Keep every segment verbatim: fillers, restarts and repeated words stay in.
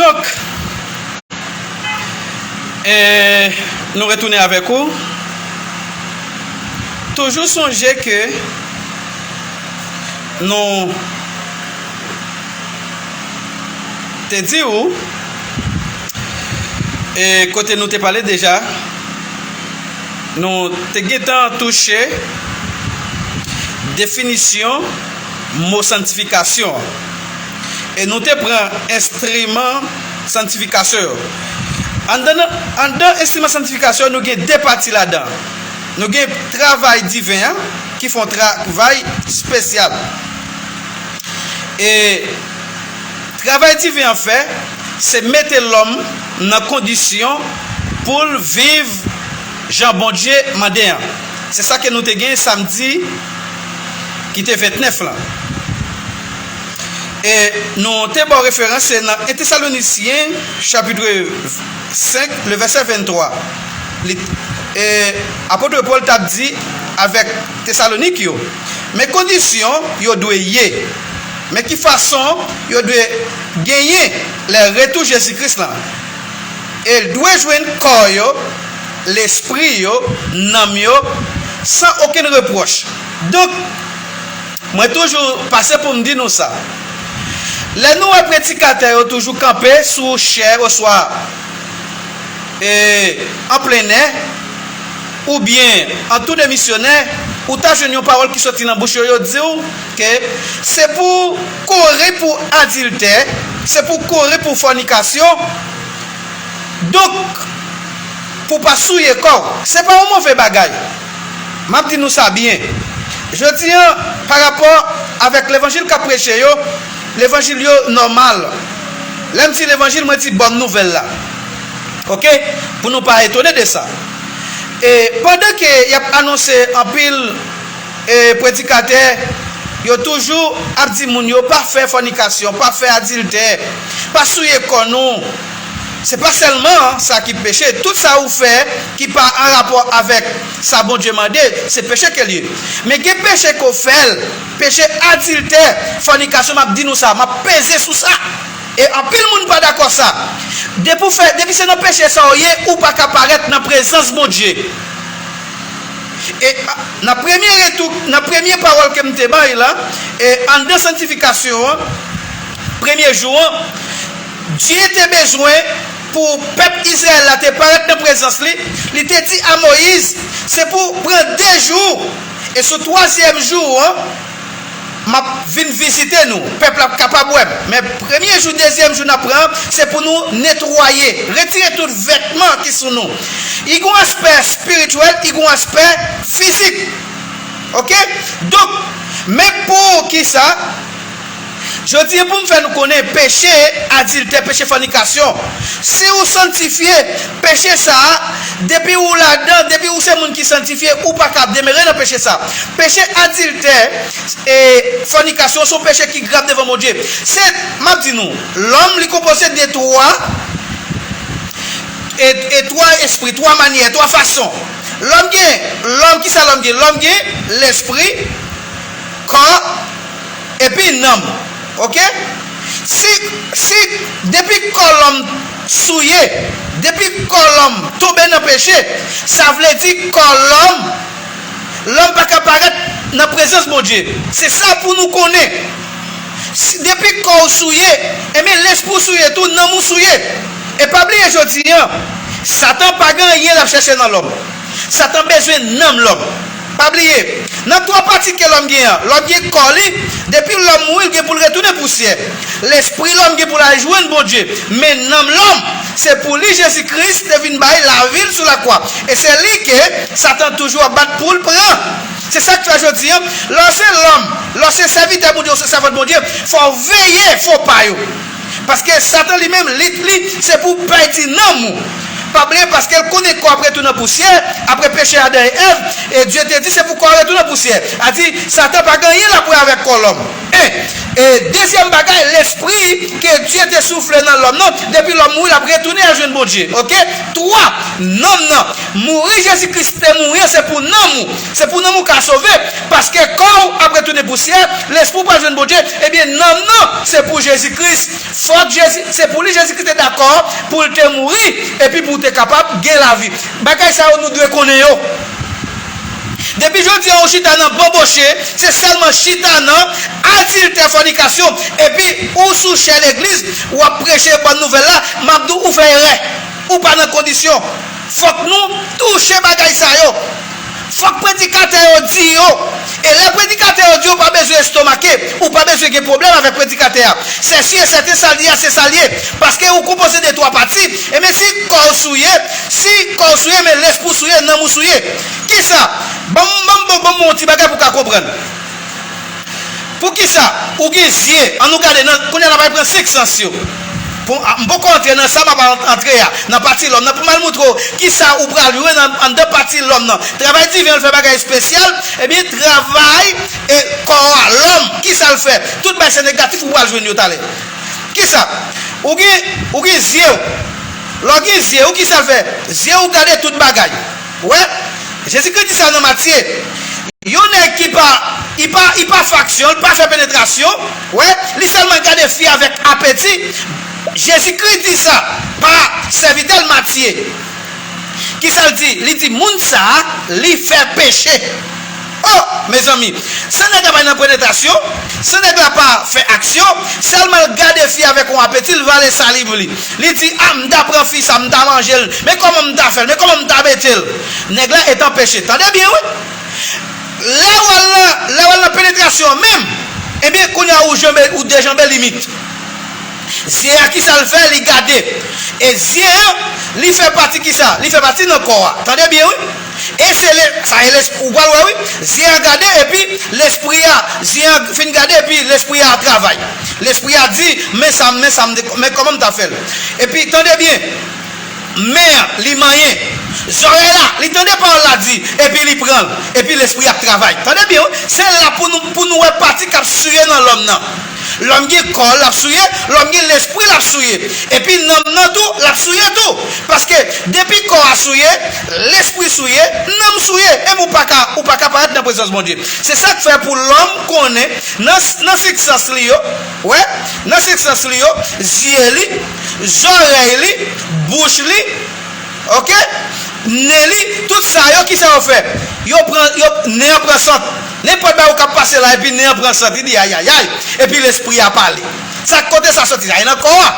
Donk, e, nou retounen avèk ou. Toujou sonje ke nou te di ou, e kote nou te pale deja, nou te gentan touche definisyon mo santifikasyon an. E nou te pran enstriman santifikasyon yo. Anndan, anndan enstriman santifikasyon, nou gen de pati ladan. Nou gen travay diven an, ki fè yon travay espesyal. E travay diven an fè, se mete lòm nan kondisyon pou l viv jan Bondye mande an. Se sa ke nou te gen samdi ki te ventnèf lan. E nou te ba w referans, se nan en Tesalonisyen, chapit senk, le vèsè venntwa. Li, e, apot Pòl t ap di avèk Tesalonik yo, men kondisyon yo dwe ye, men ki fason yo dwe genyen lè retou Jezi Kris lan. E l dwe jwenn kò yo, lespri yo, nanm yo, san okenn repwòch. Donk, mwen toujou pase pou m di nou sa. Lè nou wè predikatè yo toujou kanpe sou chè oswa, e, an plennè, oubyen an tou demisyonè, ou ta jwenn yon pawòl ki soti nan bouch yo, yo di w ke se pou w kore pou adiltè, se pou w kore pou fònikasyon. Donk, pou w pa souye kò w, se pa yon move bagay. M ap di nou sa byen. Jodi an, pa rapò avèk levanjil k ap preche yo, levanjil yo nòmal. Lè m di levanjil, mwen di bòn nouvèl la. Oke? Pou nou pa etone de sa. E pandan ke y ap anonse anpil, e, predikatè, yo toujou ap di moun yo pa fè fònikasyon, pa fè adiltè, pa souye kò nou. Se pa sèlman sa ki peche. Tout sa ou fè ki pa an rapò avèk sa Bondye mande, se peche ke l ye. Men gen peche ke w fè l, peche adiltè, fònikasyon, m ap di nou sa, m ap peze sou sa. E anpil moun pa dakò sa. Depi w fè, depi se nan peche sa w ye, ou pa ka parèt nan prezans Bondye. E, a, nan premye retou, nan premye pawòl ke m te bay la, e, anndan santifikasyon an, premye jou an, Dye te bezwen pou pèp Izrayèl la te parèt nan prezans li, li te di a Moyiz, se pou pran de jou, e sou twazyèm jou an, m ap vin vizite nou. Pèp la ap kapab wè m. Men premye jou, dezyèm jou n ap pran, se pou nou netwaye, retire tout vètman ki sou nou. Li gen yon aspè espirityèl, li gen yon aspè fizik. Oke? Donk, men poukisa, jodi an pou m fè nou konnen peche adiltè, peche fònikasyon. Si ou santifye, peche sa a, depi ou ladan, depi ou se moun ki santifye, ou pa ka ap demere nan peche sa. Peche adiltè e fònikasyon se yon peche ki grav devan Bondye. Se, m ap di nou, lòm li konpoze de twa, e, e twa espri, twa manyè, twa fason. Lòm gen, lòm, kisa lòm gen? Lòm gen lespri, kò, epi nanm. Oke? Si, si, depi kò lòm souye, depi kò lòm tonbe nan peche, sa vle di kò lòm, lòm pa ka parèt nan prezans Bondye. Se sa pou nou konnen. Si, depi kò w souye, ebyen, lespri w souye tou, nanm ou souye. E pa bliye jodi an, Satan pa gen anyen l ap chèche nan lòm. Satan bezwen nanm lòm. Pa bliye, nan twa pati ke lòm gen an, lòm gen kò li, depi lòm mouri, l gen pou l retounen pousyè. Lespri lòm gen pou l al jwenn Bondye. Men nanm lòm, se pou li Jezi Kris te vin bay lavi l sou lakwa. E se li ke Satan toujou ap bat pou l pran. Se sa k fè jodi an, lè w se lòm, lè w se sèvitè Bondye, w se sèvant Bondye, fò w veye fo pa yo. Paske Satan li menm, lit li, se pou pèdi nanm ou. pa bliye, paske l konnen kò ap retounen pousyè, apre peche Adan e Èv, e Dye te di se pou kò a retounen pousyè. A di, Satan pa gen anyen l ap wè avèk kò lòm. En. E dezyèm bagay, lespri ke Dye te soufle nan lòm nan, depi lòm mouri, l ap retounen al jwenn Bondye. Oke? Twa, nanm nan. Mouri Jezi Kris te mouri an, se pou nanm ou. Se pou nanm ou ka sove. Paske kò w ap retounen pousyè, lespri w pral jwenn Bondye. Ebyen, nanm nan, se pou Jezi Kris. Fòk Jezi, se pou li Jezi Kris te dakò pou l te mouri, epi pou w te kapab gen lavi. Bagay sa yo, nou dwe konnen yo. Depi jodi a, ou chita nan banboche, se sèlman chita nan adiltè, fònikasyon, epi ou sou chè legliz, w ap preche bòn nouvèl la, m ap di w, ou fè erè. Ou pa nan kondisyon. Fòk nou touche bagay sa yo. Fòk predikatè yo di yo. E lè predikatè yo di yo, ou pa bezwen estomake, ou pa bezwen gen pwoblèm avèk predikatè a. Se si e sèten, sa l di a, se sa l ye. Paske ou konpoze de twa pati. Ebyen, si kò w souye, si kò w souye, men lespri w souye, nanm ou souye. Kisa? Ban m, ban m, ban m, ban m yon ti bagay pou w ka konprann. Poukisa ou gen zye? An nou gade, nan, kounye a n ap al pran senk sans yo. Pou, a, m poko antre nan sa m ap al antre a, nan pati lòm nan, pou m al montre w kisa ou pral jwenn an, anndan pati lòm nan. Travay diven an, l fè bagay espesyal, ebyen, travay e kò a, lòm, kisa l fè? Tout bagay se negatif ou pral jwenn yo talè. Kisa? Ou gen, ou gen zye w. Lè w gen zye w, kisa l fè? Zye w gade tout bagay. Ou wè? Jezikri di sa nan Matye. Yon nèg ki pa, li pa, li pa fè aksyon, li pa fè penetrasyon, wè, li sèlman gade fi avèk apeti. Jezikri di sa pa sèvitè l Matye. Kisa l di? Li di, moun sa a, li fè peche. Oh, mezanmi, san nèg la pa nan penetrasyon, san nèg la pa fè aksyon, sèlman l gade fi avèk yon apeti, l vale saliv li. Li di, a, m ta pran fi sa, m ta manje l, men kòman m ta fè l, men kòman m ta mete l. Nèg la etan peche. Tande byen, wi. Lè w al nan, lè w al nan penetrasyon an menm, ebyen, kounye a ou janbe, ou dejanbe limit. Zye a, kisa l fè? Li gade. E zye a, li fè pati kisa? Li fè pati nan kò a. Tande byen, wi. E se le, sa e lespri, ou pral wè, wi. Zye a gade, epi lespri a, zye a fin gade, epi lespri a travay. Lespri a di, men sa, men sa, men kòman m ta fè l? Epi, tande byen. Men an, li manyen. Zòrèy la, li tande pawòl la di, epi li pran l, epi lespri ap travay. Tande byen, wi. Se la pou nou, pou nou wè pati k ap souye nan lòm nan. Lòm gen kò l ap souye, lòm gen lespri l ap souye. Epi nanm nan tou, l ap souye tou. Paske depi kò a souye, lespri souye, nanm souye. E ou pa ka, ou pa ka parèt nan prezans Bondye. Se sa k fè pou lòm konnen nan, nan senk sans li yo, wè, nan senk sans li yo, zye li, zòrèy li, bouch li, oke, nen li, tout sa yo, kisa yo fè? Yo pran, yo, nen an pran sant. Nenpòt bagay ou k ap pase la, epi nen an pran sant, li di ayayay, epi lespri a pale. Sa, kote sa soti? Sa e nan kò a.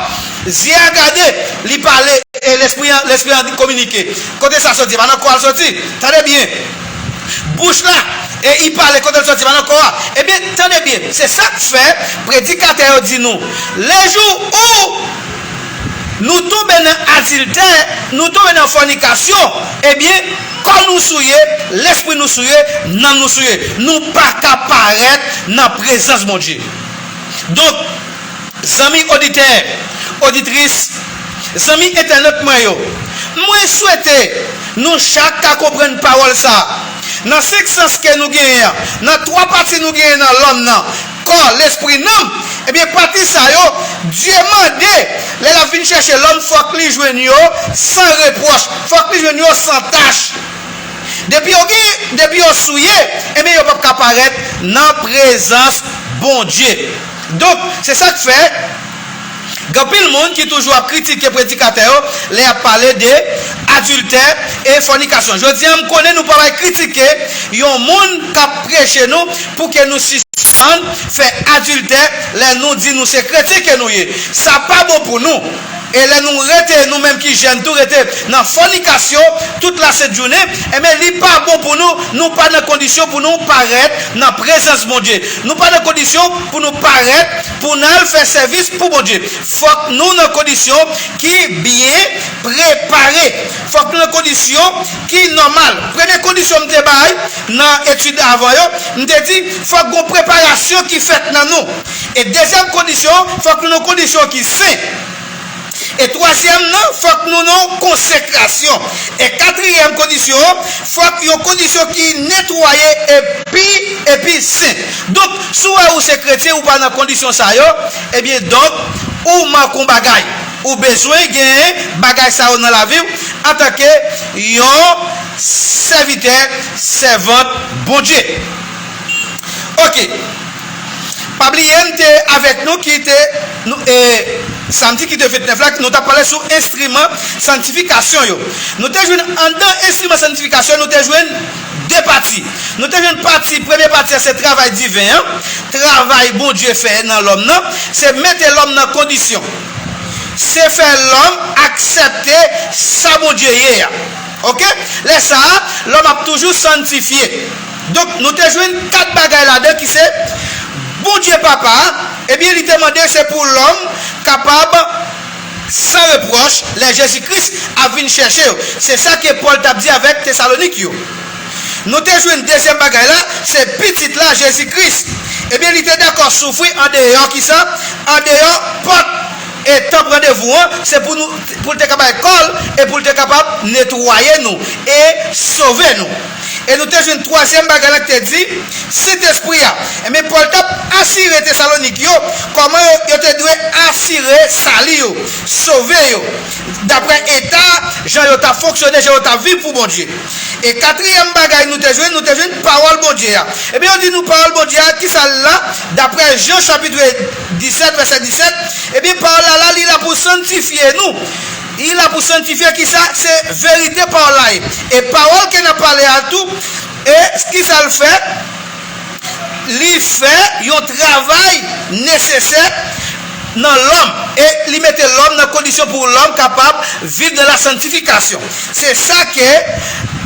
Zye a gade, li pale, e lespri an, lespri an kominike. Kote sa soti? Pa nan kò a l soti. Tande byen. Bouch la, e li pale, kote l soti? Pa nan kò a. Ebyen, tande byen. Se sa k fè predikatè yo di nou, le jou ou nou tonbe nan adiltè, nou tonbe nan fònikasyon, ebyen, kò nou souye, lespri nou souye, nanm nou souye. Nou pa ka parèt nan prezans Bondye. Donk, zanmi oditè, oditris, zanmi entènot mwen yo, mwen swete nou chak ka konprann pawòl sa a. Nan senk sans ke nou genyen an, nan twa pati nou genyen nan lòm nan, kò, lespri, nanm, ebyen, pati sa yo, Dye mande, lè l ap vin chèche lòm, fòk li jwenn yo san repwòch, fòk li jwenn yo san tach. Depi yo gen, depi yo souye, ebyen, yo p ap ka parèt nan prezans Bondye. Donk, se sa k fè, gen anpil moun ki toujou ap kritike predikatè yo lè y ap pale de adiltè e fònikasyon. Jodi a, m konnen nou pa bay kritike yon moun k ap preche nou pou ke nou sispann fè adiltè lè nou di nou se kretyen ke nou ye. Sa pa bon pou nou. E lè nou rete, nou menm ki jèn tou, rete nan fònikasyon tout lasent jounen, enben, li pa bon pou nou. Nou pa nan kondisyon pou nou parèt nan prezans Bondye. Nou pa nan kondisyon pou nou parèt pou n al fè sèvis pou Bondye. Fòk nou nan kondisyon ki byen prepare. Fòk nou nan kondisyon ki nòmal. Premye kondisyon m te bay nan etid avan yo, m te di, fòk gon preparasyon ki fèt nan nou. E dezyèm kondisyon, fòk nou nan kondisyon ki sen. E twazyèm nan, fòk nou nan yon konsekrasyon. E katriyèm kondisyon an, fòk yon kondisyon ki netwaye epi, epi sen. Donk, si w wè ou se kretyen, ou pa nan kondisyon sa yo, ebyen, donk, ou manke yon bagay. Ou bezwen gen bagay sa yo nan lavi w antanke yon sèvitè, sèvant Bondye. Ok. Pa bliye, m te avèk nou ki te, nou, e, samdi ki te ventnèf la, nou t ap pale sou enstriman sanntifikasyon yo. Nou te jwenn anndan enstriman sanntifikasyon, nou te jwenn de pati. Nou te jwenn pati, premye pati a se travay diven an, travay Bondye fè nan lòm nan, se mete lòm nan kondisyon. Se fè lòm aksepte sa Bondye ye a. Ok? Lè sa a, lòm ap toujou sanntifye. Donk, nou te jwenn kat bagay ladan ki se Bondye Papa, ebyen, li te mande se pou lòm kapab san repwòch lè Jezi Kris ap vin chèche yo. Se sa ke Pòl t ap di avèk Tesalonik yo. Nou te jwenn dezyèm bagay la, se Pitit la, Jezi Kris. Ebyen, li te dakò soufri andeyò kisa? Andeyò pòt e tanp randevou an, se pou nou, pou l te ka bay kò l e pou l te kapab netwaye nou e sove nou. E nou te jwenn twazyèm bagay la ki te di, Sentespri a. Ebyen, Pòl t ap asire Tesalonik yo kòman yo, yo te dwe asire sali yo, sove yo, daprè eta, jan yo t ap fonksyone, jan yo t ap viv pou Bondye. E katriyèm bagay nou te jwenn, nou te jwenn pawòl Bondye a. Ebyen, yo di nou pawòl Bondye a, kisa l la? Daprè Jan chapit disèt, vèsè disèt, ebyen, pawòl la, la, li la pou sanntifye nou. Li la pou sanntifye kisa? Se verite pawòl la ye. E pawòl ke n ap pale a tou, e kisa l fè? Li fè yon travay nesesè nan lòm. E li mete lòm nan kondisyon pou lòm kapab viv nan la sanctification. Se sa ke,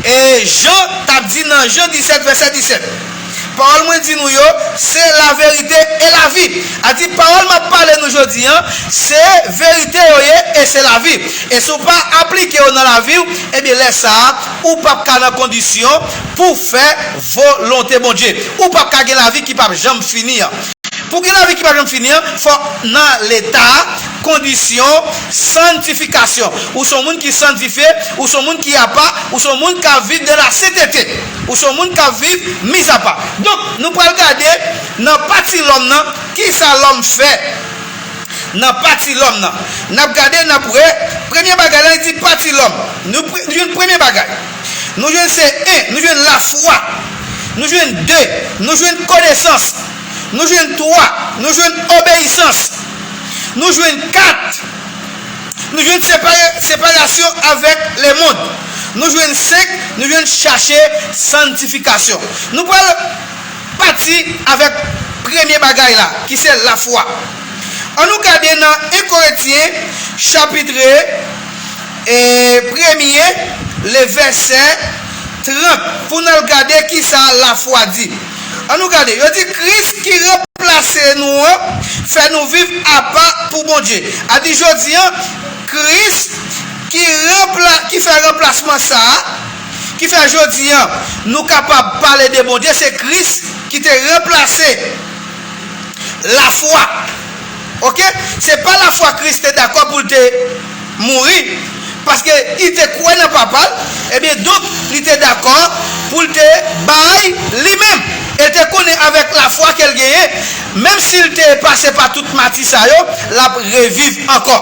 e, Jan t ap di nan Jan disèt, vèsè disèt. Pawòl mwen di nou yo, se laverite e lavi. A di, pawòl m ap pale nou jodi an, se verite yo ye e se lavi. E si w pa aplike yo nan lavi w, ebyen, lè sa a, ou p ap ka nan kondisyon pou fè volonte Bondye. Ou p ap ka gen lavi ki p ap janm fini an. Pou gen lavi ki p ap janm fini an, fò nan leta, kondisyon, sanntifikasyon. Ou se yon moun ki sanntifye, ou se yon moun ki apa, ou se yon moun k ap viv dans la sainteté. Ou se yon moun k ap viv mizapa. Donk, nou pral gade nan pati lòm nan, kisa lòm fè nan pati lòm nan. N ap gade, n ap wè, premye bagay la, li di pati lòm. Nou pre-, nou jwenn premye bagay. Nou jwenn se en, nou jwenn lafwa. Nou jwenn de, nou jwenn konesans. Nou jwenn twa, nou jwenn obeyisans. Nou jwenn kat, nou jwenn separe-, separasyon avèk lemonn. Nou jwenn senk, nou jwenn chache sanntifikasyon. Nou pral pati avèk premye bagay la, ki se lafwa. Ann nou gade nan en Korentyen, chapit, e, premye, le vèsè trant, pou n al gade kisa lafwa di. Ann nou gade, yo di Kris ki ranplase nou an, fè nou viv apa pou Bondye. A di jodi an, Kris ki ranpla-, ki fè ranplasman sa a, ki fè jodi an, nou kapab pale de Bondye, se Kris ki te ranplase lafwa. Ok? Se pa lafwa Kris te dakò pou l te mouri, paske li te kwè nan Papa l, ebyen, donk, li te dakò pou l te bay li menm. E l te konnen avèk lafwa ke l genyen, menm si l te pase pa tout mati sa yo, l ap reviv ankò.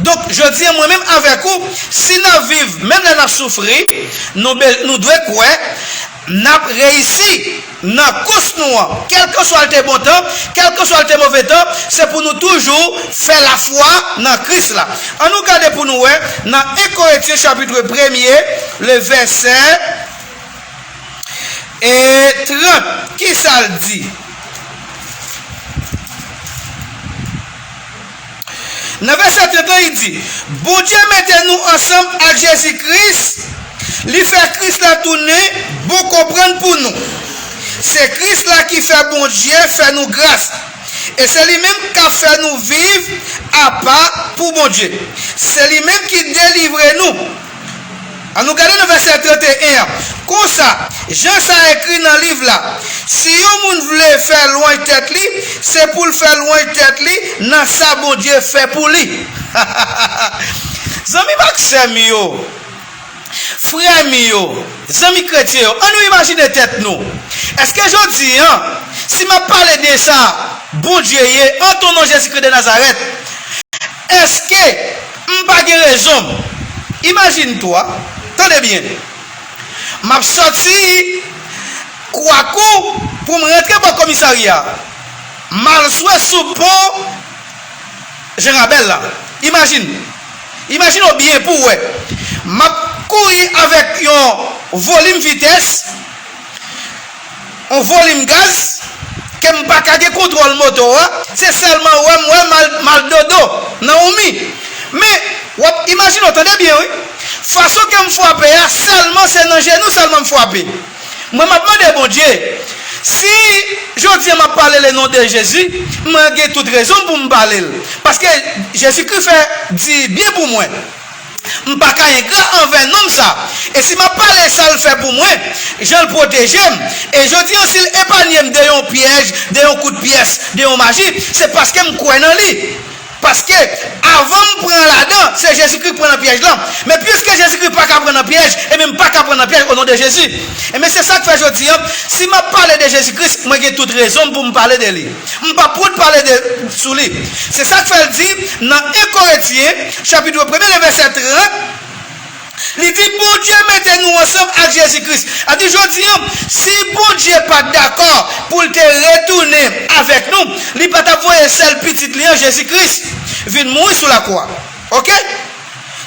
Donk, jodi an, mwen menm avèk ou, si n ap viv, menm lè n ap soufri, nou be-, nou dwe kwè n ap reyisi nan kous nou an. Kèlkanswa l te bon tan, kèlkanswa l te move tan, se pou nou toujou fè lafwa nan Kris la. Ann nou gade pou nou wè, nan en Korentyen chapit premye, le vèsè, e trant, kisa l di? Nan vèsè trant lan, li di, Bondye mete nou ansanm ak Jezi Kris, li fè Kris la tounen bon konprann pou nou. Se Kris la ki fè Bondye fè nou gras. E se li menm k ap fè nou viv apa pou Bondye. Se li menm ki delivre nou. Ann nou gade nan vèsè trannteyen an. Konsa, jan sa ekri nan liv la, si yon moun vle fè lwanj tèt li, se pou l fè lwanj tèt li nan sa Bondye fè pou li. Zanmi m ak sè m yo, frè m yo, zanmi kretyen yo, ann nou imajine tèt nou. Èske jodi a, si m ap pale de sa Bondye ye, an ton non Jezikri de Nazarèt, èske m pa gen rezon m? Imajine toi, tande byen. M ap sòti Kwakou pou m rantre bò komisarya. M al swe sou pon Jan Rabèl la. Imajine. Imajine w byen pou w wè. M ap kouri avèk yon volim vitès, yon volim gaz, ke m pa ka gen kontwòl moto a, se sèlman wè m wè m al, m al dodo nan oumi. Men, w ap imajine w, tande byen, wi. Fason ke m frape a, sèlman se nan jenou sèlman m frape. Mwen, m ap mande Bondye, si jodi a m ap pale le non de Jezi, mwen gen tout rezon pou m pale l. Paske Jezikri fè di byen pou mwen. M pa ka engra anvè nonm sa. E si m ap pale sa l fè pou mwen, jan l pwoteje m, e jodi an, si l epanye m de yon pyèj, de yon kout pyès, de yon maji, se paske m kwè nan li. Paske, avan m pran ladan, se Jezikri k pran nan pyèj lan. Men piske Jezikri pa ka pran nan pyèj, ebyen m pa ka pran nan pyèj o non de Jezi. Ebyen se sa k fè jodi an, si m ap pale de Jezikri, mwen gen tout rezon m pou m pale de li. M p ap wont pale de, sou li. Se sa k fè l di nan en Korentyen, chapit premye, le vèsè trant, li di, Bondye mete nou ansanm ak Jezi Kris. Sa di, jodi an, si Bondye pa t dakò pou l te retounen avèk nou, li pa t ap voye sèl pitit li an, Jezi Kris, vin mouri sou lakwa. Oke?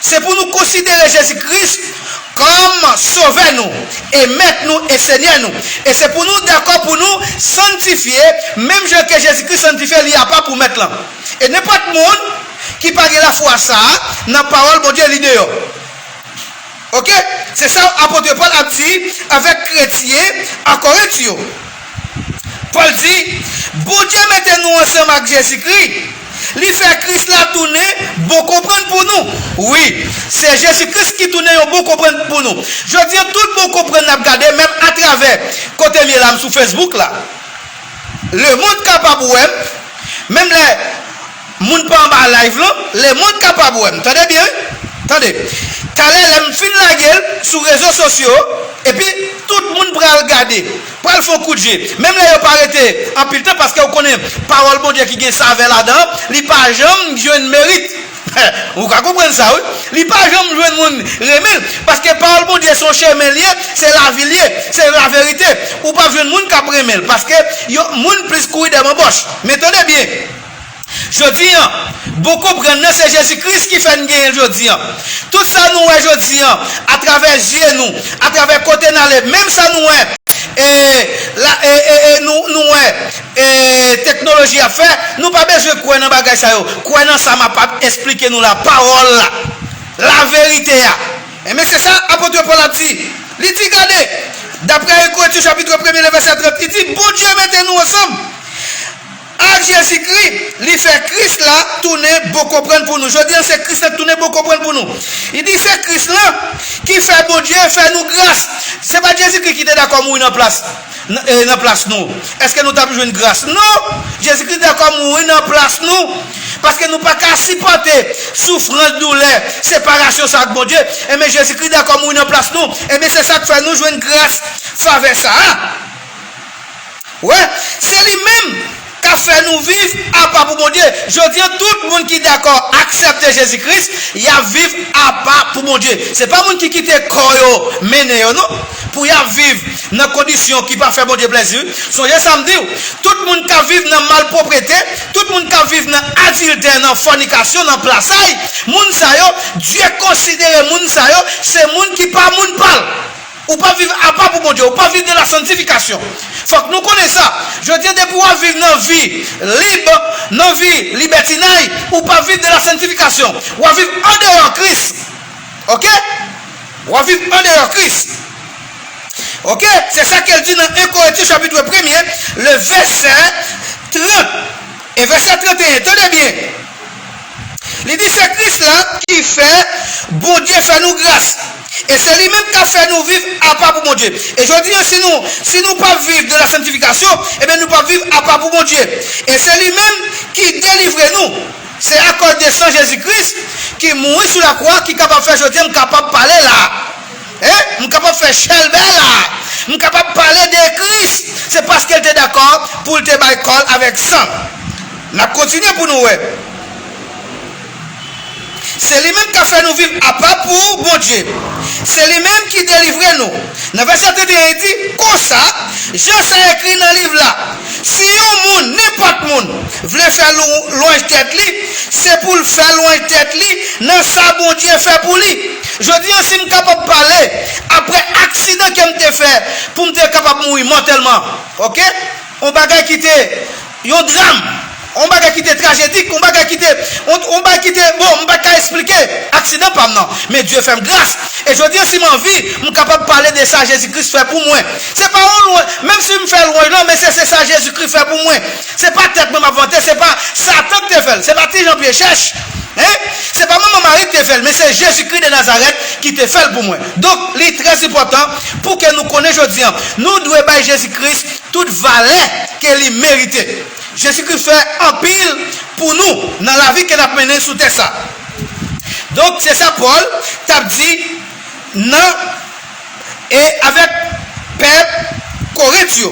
Se pou nou konsidere Jezi Kris kòm Sovè nou, e Mèt nou, e Senyè nou. E se pou nou dakò pou nou sanntifye, menm jan ke Jezi Kris sanntifye li apa pou Mèt lan. E nenpòt moun ki pa gen lafwa sa a nan pawòl Bondye, li deyò. Oke? Se sa apot Pòl ap di avèk kretyen a Korent yo. Pòl di, Bondye mete nou ansanm ak Jezikri. Li fè Kris la tounen bon konprann pou nou. Wi, se Jezi Kris ki tounen yon bon konprann pou nou. Jodi an, tout bon konprann n ap gade, menm atravè kote m ye la, m sou Facebook la. Lemonn kapab wè m, menm lè moun pa anba live lan, lemonn kapab wè m. Tande byen, wi. Tande. Talè, lè m fin lage l sou rezo sosyo, epi tout moun pral gade, pral fè yon kout je. Menm lè yo pa rete anpil tan, paske w konnen, pawòl Bondye ki gen savè ladan, li pa janm jwenn merit. Ou ka konprann sa, wi. Li pa janm jwenn moun renmen l, paske pawòl Bondye se yon chemen l ye, se lavi l ye, se laverite. Ou p ap jwenn moun k ap renmen l, paske yo, moun plis kouri dèyè manbòch. Men tande byen, jodi an, bon konprann nan se Jezi Kris ki fè n genyen l jodi an. Tout sa nou wè jodi an, atravè zye nou, atravè kote n ale, menm sa nou wè, e, la, e, e, e, nou, nou wè, e, teknoloji ap fè, nou pa bezwen kwè nan bagay sa yo. Kwè nan sa m ap, ap esplike nou la, pawòl la, laverite a. Ebyen, se sa apot Pòl ap di. Li di, gade, daprè Korinti chapit premye, le vèsè trant, li di, Bondye mete nou ansanm ak Jezikri, li fè Kris la tounen bon konprann pou nou. Jodi an, se Kris la k tounen bon konprann pou nou. Li di se Kris la ki fè Bondye fè nou gras. Se pa Jezikri ki te dakò mouri nan plas, nan, e, nan plas nou. Èske nou t ap jwenn gras? Non! Jezikri dakò mouri nan plas nou. Paske nou pa ka sipòte soufrans, doulè, separasyon sa ak Bondye. Ebyen, Jezikri dakò mouri nan plas nou. Ebyen, se sa k fè nou jwenn gras, favè sa a. Wè, se li menm k ap fè nou viv apa pou Bondye. Jodi an, tout moun ki dakò aksepte Jezi Kris, y ap viv apa pou Bondye. Se pa moun ki kite kò yo mennen yo, non, pou y ap viv nan kondisyon ki pa fè Bondye plezi. Sonje sa m di w, tout moun k ap viv nan malpwoprete, tout moun k ap viv nan adiltè, nan fònikasyon, nan plasay, moun sa yo, Dye konsidere moun sa yo se moun ki pa moun pa l. Ou p ap viv apa pou Bondye, ou p ap viv de la santifikasyon. Fòk nou konnen sa. Jodi an, depi w ap viv nan vi lib, nan vi libètinay, ou p ap viv de la santifikasyon. W ap viv andeyò Kris. Oke? W ap viv andeyò Kris. Oke? Se sa ke l di nan en Korentyen chapit premye, le vèsè trant. E vèsè tranteyen, tande byen. Li di se Kris la ki fè Bondye fè nou gras. E se li menm k ap fè nou viv apa pou Bondye. E jodi a, si nou, si nou p ap viv de la sanctification, ebyen nou p ap viv apa pou Bondye. E se li menm ki delivre nou. Se akoz de san Jezi Kris ki mouri sou lakwa ki kapab fè jodi a m kapab pale la. Hein? M kapab fè chèlbè la. M kapab pale de Kris. Se paske l te dakò pou l te bay kò l avèk san. N ap kontinye pou nou wè. Se li menm k ap fè nou viv apa pou Bondye. Se li menm ki delivre nou. Nan vèsè trannteyen, li di konsa, jan sa ekri nan liv la, si yon moun, nenpòt moun, vle fè lou- lwanj tèt li, se pou l fè lwanj tèt li nan sa Bondye fè pou li. Jodi a, si m kapab pale, apre aksidan ke m te fè, pou m te kapab mouri mòtèlman, oke? Yon bagay ki te yon dram, yon bagay ki te trajedik, yon bagay ki te, yon, yon bagay ki te, bon, m pa ka eksplike aksidan pa m nan, men Dye fè m gras. E jodi a, si m anvi, m kapab pale de sa Jezi Kris fè pou mwen. Se pa yon lwanj, menm si m fè lwanj lan, men se, se sa Jezi Kris fè pou mwen. Se pa tèt mwen m ap vante, se pa Satan ki te fè l, se pa ti Jan Pye chèch, hein? Se pa manman Mari ki te fè l, men se Jezi Kris de Nazarèt ki te fè l pou mwen. Donk, li trè enpòtan pou ke nou konnen jodi a, nou dwe bay Jezi Kris tout valè ke li merite. Jezi Kris fè anpil pou nou nan lavi ke n ap mennen sou tè sa. Donk, se sa Pòl t ap di nan e avèk pèp Korent yo.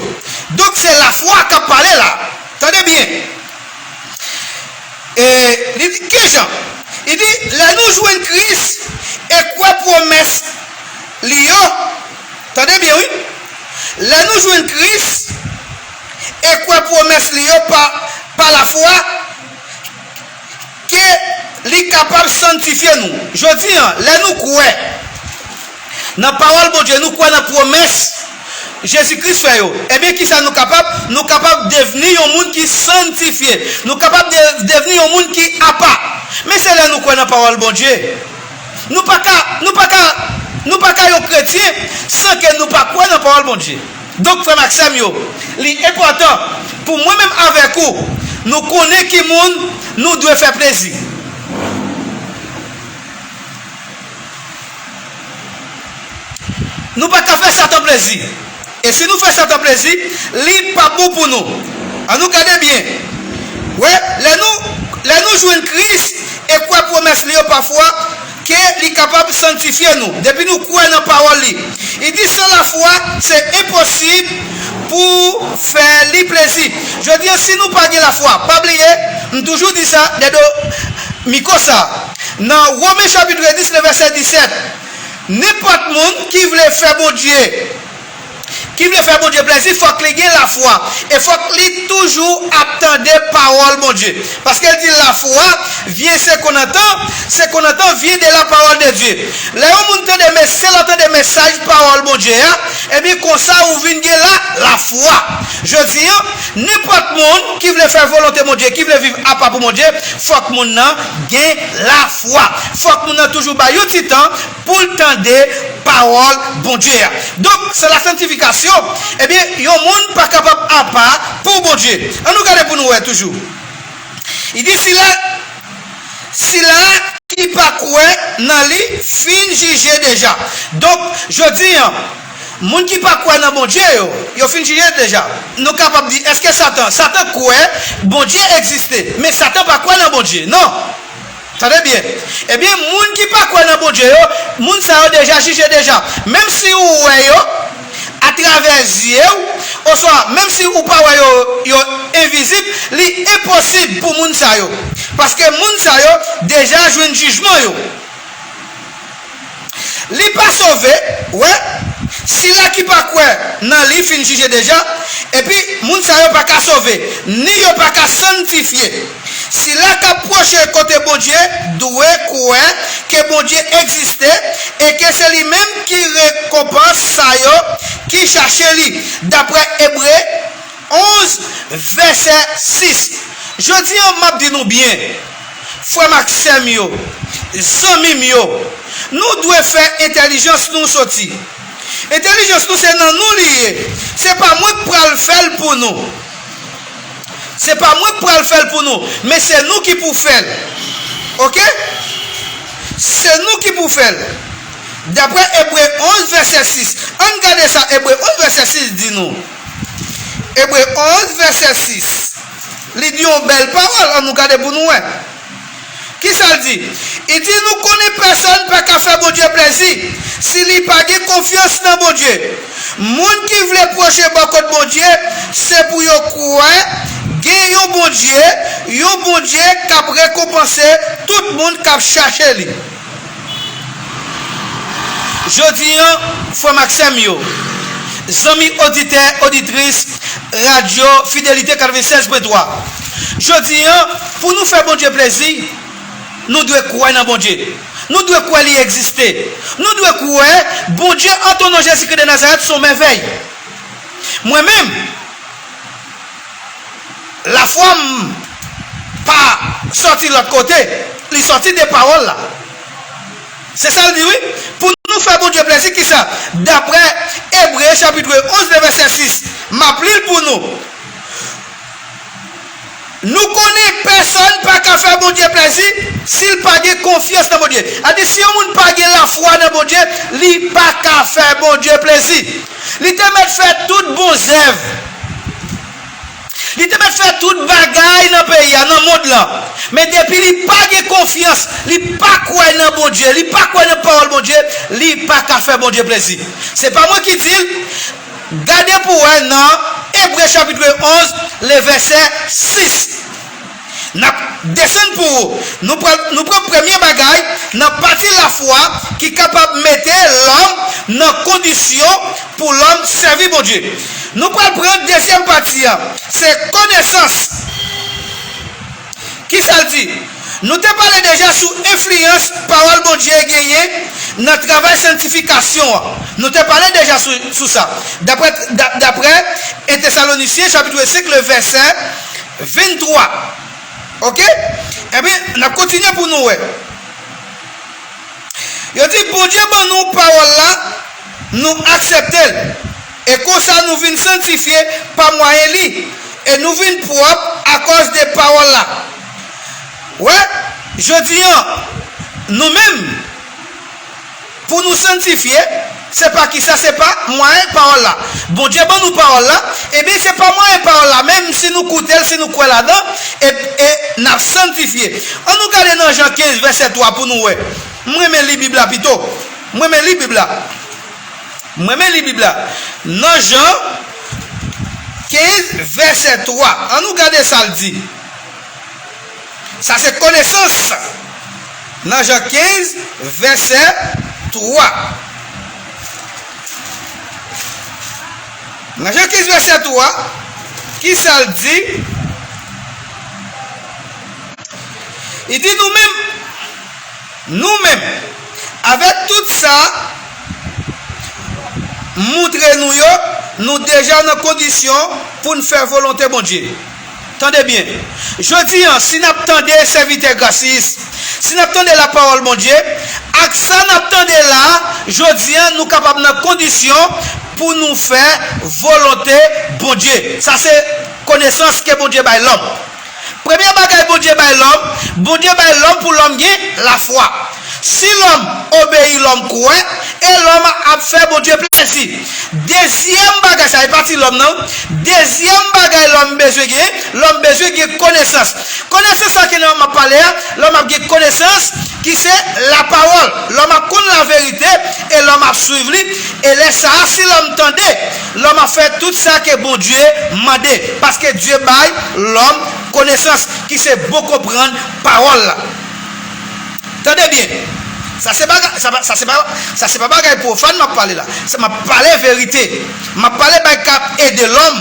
Donk, se lafwa k ap pale la. Tande byen. E li di, kijan? Li di, lè nou jwenn Kris e kwè pwomès li yo, tande byen, wi. Lè nou jwenn Kris e kwè pwomès li yo pa, pa lafwa, ke li kapab sanntifye nou. Jodi a, lè nou kwè nan pawòl Bondye, nou kwè nan pwomès Jezi Kris fè yo, ebyen, kisa nou kapab? Nou kapab devni yon moun ki sanntifye. Nou kapab de- devni yon moun ki apa. Men se lè nou kwè nan pawòl Bondye. Nou pa ka, nou pa ka, nou pa ka yon kretyen san ke nou pa kwè nan pawòl Bondye. Donk, frè m ak sè m yo, li enpòtan pou mwen menm avèk ou, nou konnen ki moun nou dwe fè plezi. Nou pa ka fè Satan plezi. E si nou fè Satan plezi, li p ap bon pou nou. Ann nou gade byen. Wi, lè nou, lè nou jwenn Kris e kwè pwomès li yo pa fwa, ke li kapab sanntifye nou. Depi nou kwè nan pawòl li. Li di, san lafwa, se enposib pou fè li plezi. Jodi a, si nou pa gen lafwa, pa bliye, m toujou di sa, dèdo mikwo sa. Nan Women chapit dis, le vèsè disèt, nenpòt moun ki vle fè Bondye, ki vle fè Bondye plezi, fòk li gen lafwa. E fòk li toujou ap tande pawòl Bondye. Paske l di lafwa vyen se konn antan, se konn antan vyen de la parole de Dieu. Lè yon moun tande mes-, se lè w tande mesaj pawòl Bondye a, ebyen konsa ou vin gen la, lafwa. Jodi a, nenpòt moun ki vle fè volonte Bondye, ki vle viv apa pou Bondye, fòk moun nan gen lafwa. Fòk moun nan toujou bay yon ti tan pou l tande pawòl Bondye a. Donk, san la sanctification, ebyen, yon moun pa kapab apa pou Bondye. Ann nou gade pou nou wè toujou. Li di, sila, sila ki pa kwè nan li fin jije deja. Donk, jodi a, moun ki pa kwè nan Bondye yo, yo fin jije deja. Nou kapab di, èske Satan, Satan kwè Bondye egziste, men Satan pa kwè nan Bondye, non. Tande byen. Ebyen, moun ki pa kwè nan Bondye yo, moun sa yo deja jije deja. Menm si ou wè yo atravè zye w, oswa menm si ou pa wè yo, yo envizib, li enposib pou moun sa yo. Paske moun sa yo deja jwenn jijman yo. Li pa sove, wè, sila ki pa kwè nan li fin jije deja, epi moun sa yo pa ka sove, ni yo pa ka sanntifye. Sila k ap pwoche kote Bondye dwe kwè ke Bondye egziste e ke se li menm ki rekonpanse sa yo ki chache li, daprè Ebre onz, vèsè sis. Jodi a, m ap di nou byen, frè m ak sè m yo, zanmi m yo, nou dwe fè entèlijans nou soti. Entèlijans nou se nan nou li ye. Se pa mwen k pral fè l pou nou. Se pa mwen k pral fè l pou nou, men se nou ki pou fè l. Oke? Se nou ki pou fè l. Daprè Ebre onz, vèsè sis. Ann gade sa Ebre onz, vèsè sis di nou. Ebre onz, vèsè sis. Li di yon bèl pawòl, ann nou gade pou nou wè. Kisa l di? Li di, nou konnen pèsonn pa ka fè Bondye plezi si li pa gen konfyans nan Bondye. Moun ki vle pwoche bò kot Bondye, se pou yo kwè gen yon Bondye, yon Bondye k ap rekonpanse tout moun k ap chache li. Jodi an, frè m ak sè m yo, zanmi oditè, oditris, radyo Fidelite katrevennsèz pwen twa, jodi an, pou nou fè Bondye plezi, nou dwe kwè nan Bondye. Nou dwe kwè li egziste. Nou dwe kwè Bondye, an ton non Jezikri de Nazarèt, se yon mèvèy. Mwen menm, lafwa m pa sòti lòt kote, li sòti de pawòl la. Se sa l di, wi. Pou nou fè Bondye plezi, kisa? Daprè Ebre chapit onz, vèsè sis, m ap li l pou nou. Nou konnen pèsonn pa ka fè Bondye plezi si l pa gen konfyans nan Bondye. Sa di, si yon moun pa gen lafwa nan Bondye, li pa ka fè Bondye plezi. Li te mèt fè tout bon zèv. Li te mèt fè tout bagay nan peyi a, nan mond lan. Men depi li pa gen konfyans, li pa kwè nan Bondye, li pa kwè nan pawòl Bondye, li pa ka fè Bondye plezi. Se pa mwen ki di l. Gade pou wè nan Ebre chapit onz, le vèsè sis. N ap desann pou ou. Nou pral, nou pran premye bagay nan pati lafwa ki kapab mete lòm nan kondisyon pou lòm sèvi Bondye. Nou pral pran dezyèm pati a, se konesans. Kisa l di? Nou te pale deja sou enfliyans pawòl Bondye genyen nan travay sanntifikasyon an. Nou te pale deja sou, sou sa. Daprè, da- daprè en Tesalonisyen chapit senk, le vèsè venntwa. Oke? Ebyen, n ap kontinye pou nou wè. Yo di, Bondye ban nou pawòl la, nou aksepte l. E konsa nou vin sanntifye pa mwayen li. E nou vin pwòp akòz de pawòl la. Wè, jodi an, nou menm, pou nou sanntifye, se pa kisa, se pa mwayen pawòl la. Bondye ban nou pawòl la, ebyen, se pa mwayen pawòl la, menm si nou koute l, si nou kwè ladan, e, e n ap sanntifye. Ann nou gade nan Jan kenz, vèsè twa pou nou wè. M renmen li Bib la pito. M renmen li Bib la. M renmen li Bib la. Nan Jan kenz, vèsè twa. Ann nou gade sa l di. Sa se konesans. Nan Jan kenz, vèsè twa. Nan Jan kenz, vèsè twa, kisa l di? Li di, nou menm, nou menm, avèk tout sa, moutre nou yo, nou deja nan kondisyon pou n fè volonte Bondye. Tande byen. Jodi an, si n ap tande sèvitè grasis, si n ap tande lapawòl Bondye, ak sa n ap tande la, jodi an, nou kapab nan kondisyon pou nou fè volonte Bondye. Sa se konesans ke Bondye bay lòm. Premye bagay Bondye bay lòm, Bondye bay lòm pou lòm gen lafwa. Si lòm obeyi, lòm kwè, e lòm ap fè Bondye plezi. Dezyèm bagay, sa e pa ti lòm nan. Dezyèm bagay lòm bezwen gen, lòm bezwen gen konesans. Konesans sa ke lòm ap pale a, lòm ap gen konesans ki se lapawòl. Lòm ap konn laverite e lòm ap swiv li. E lè sa a, si lòm tande, lòm ap fè tout sa ke Bondye mande. Paske Dye bay lòm konesans ki se bon konprann pawòl la. Tande byen. Sa se bagay, sa pa, sa se pa, sa se pa bagay pwofàn m ap pale la. Se m ap pale verite. M ap pale bagay k ap ede lòm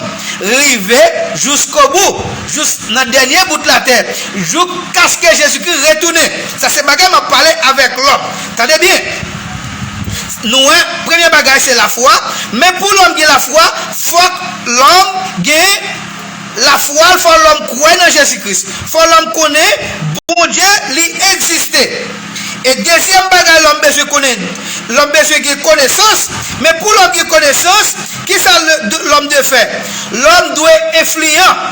rive jouskobou, jous nan dènye bout latè, joukaske Jezikri retounen. Sa se bagay m ap pale avèk lòm. Tande byen. Nou wè, premye bagay se lafwa. Men pou lòm gen lafwa, fòk lòm gen lafwa l, fò lòm kwè nan Jezi Kris. Fò lòm konnen Bondye, li egziste. E dezyèm bagay lòm bezwen konnen, lòm bezwen gen konesans. Men pou lòm gen konesans, kisa lè-, lòm dwe fè? Lòm dwe enfliyan.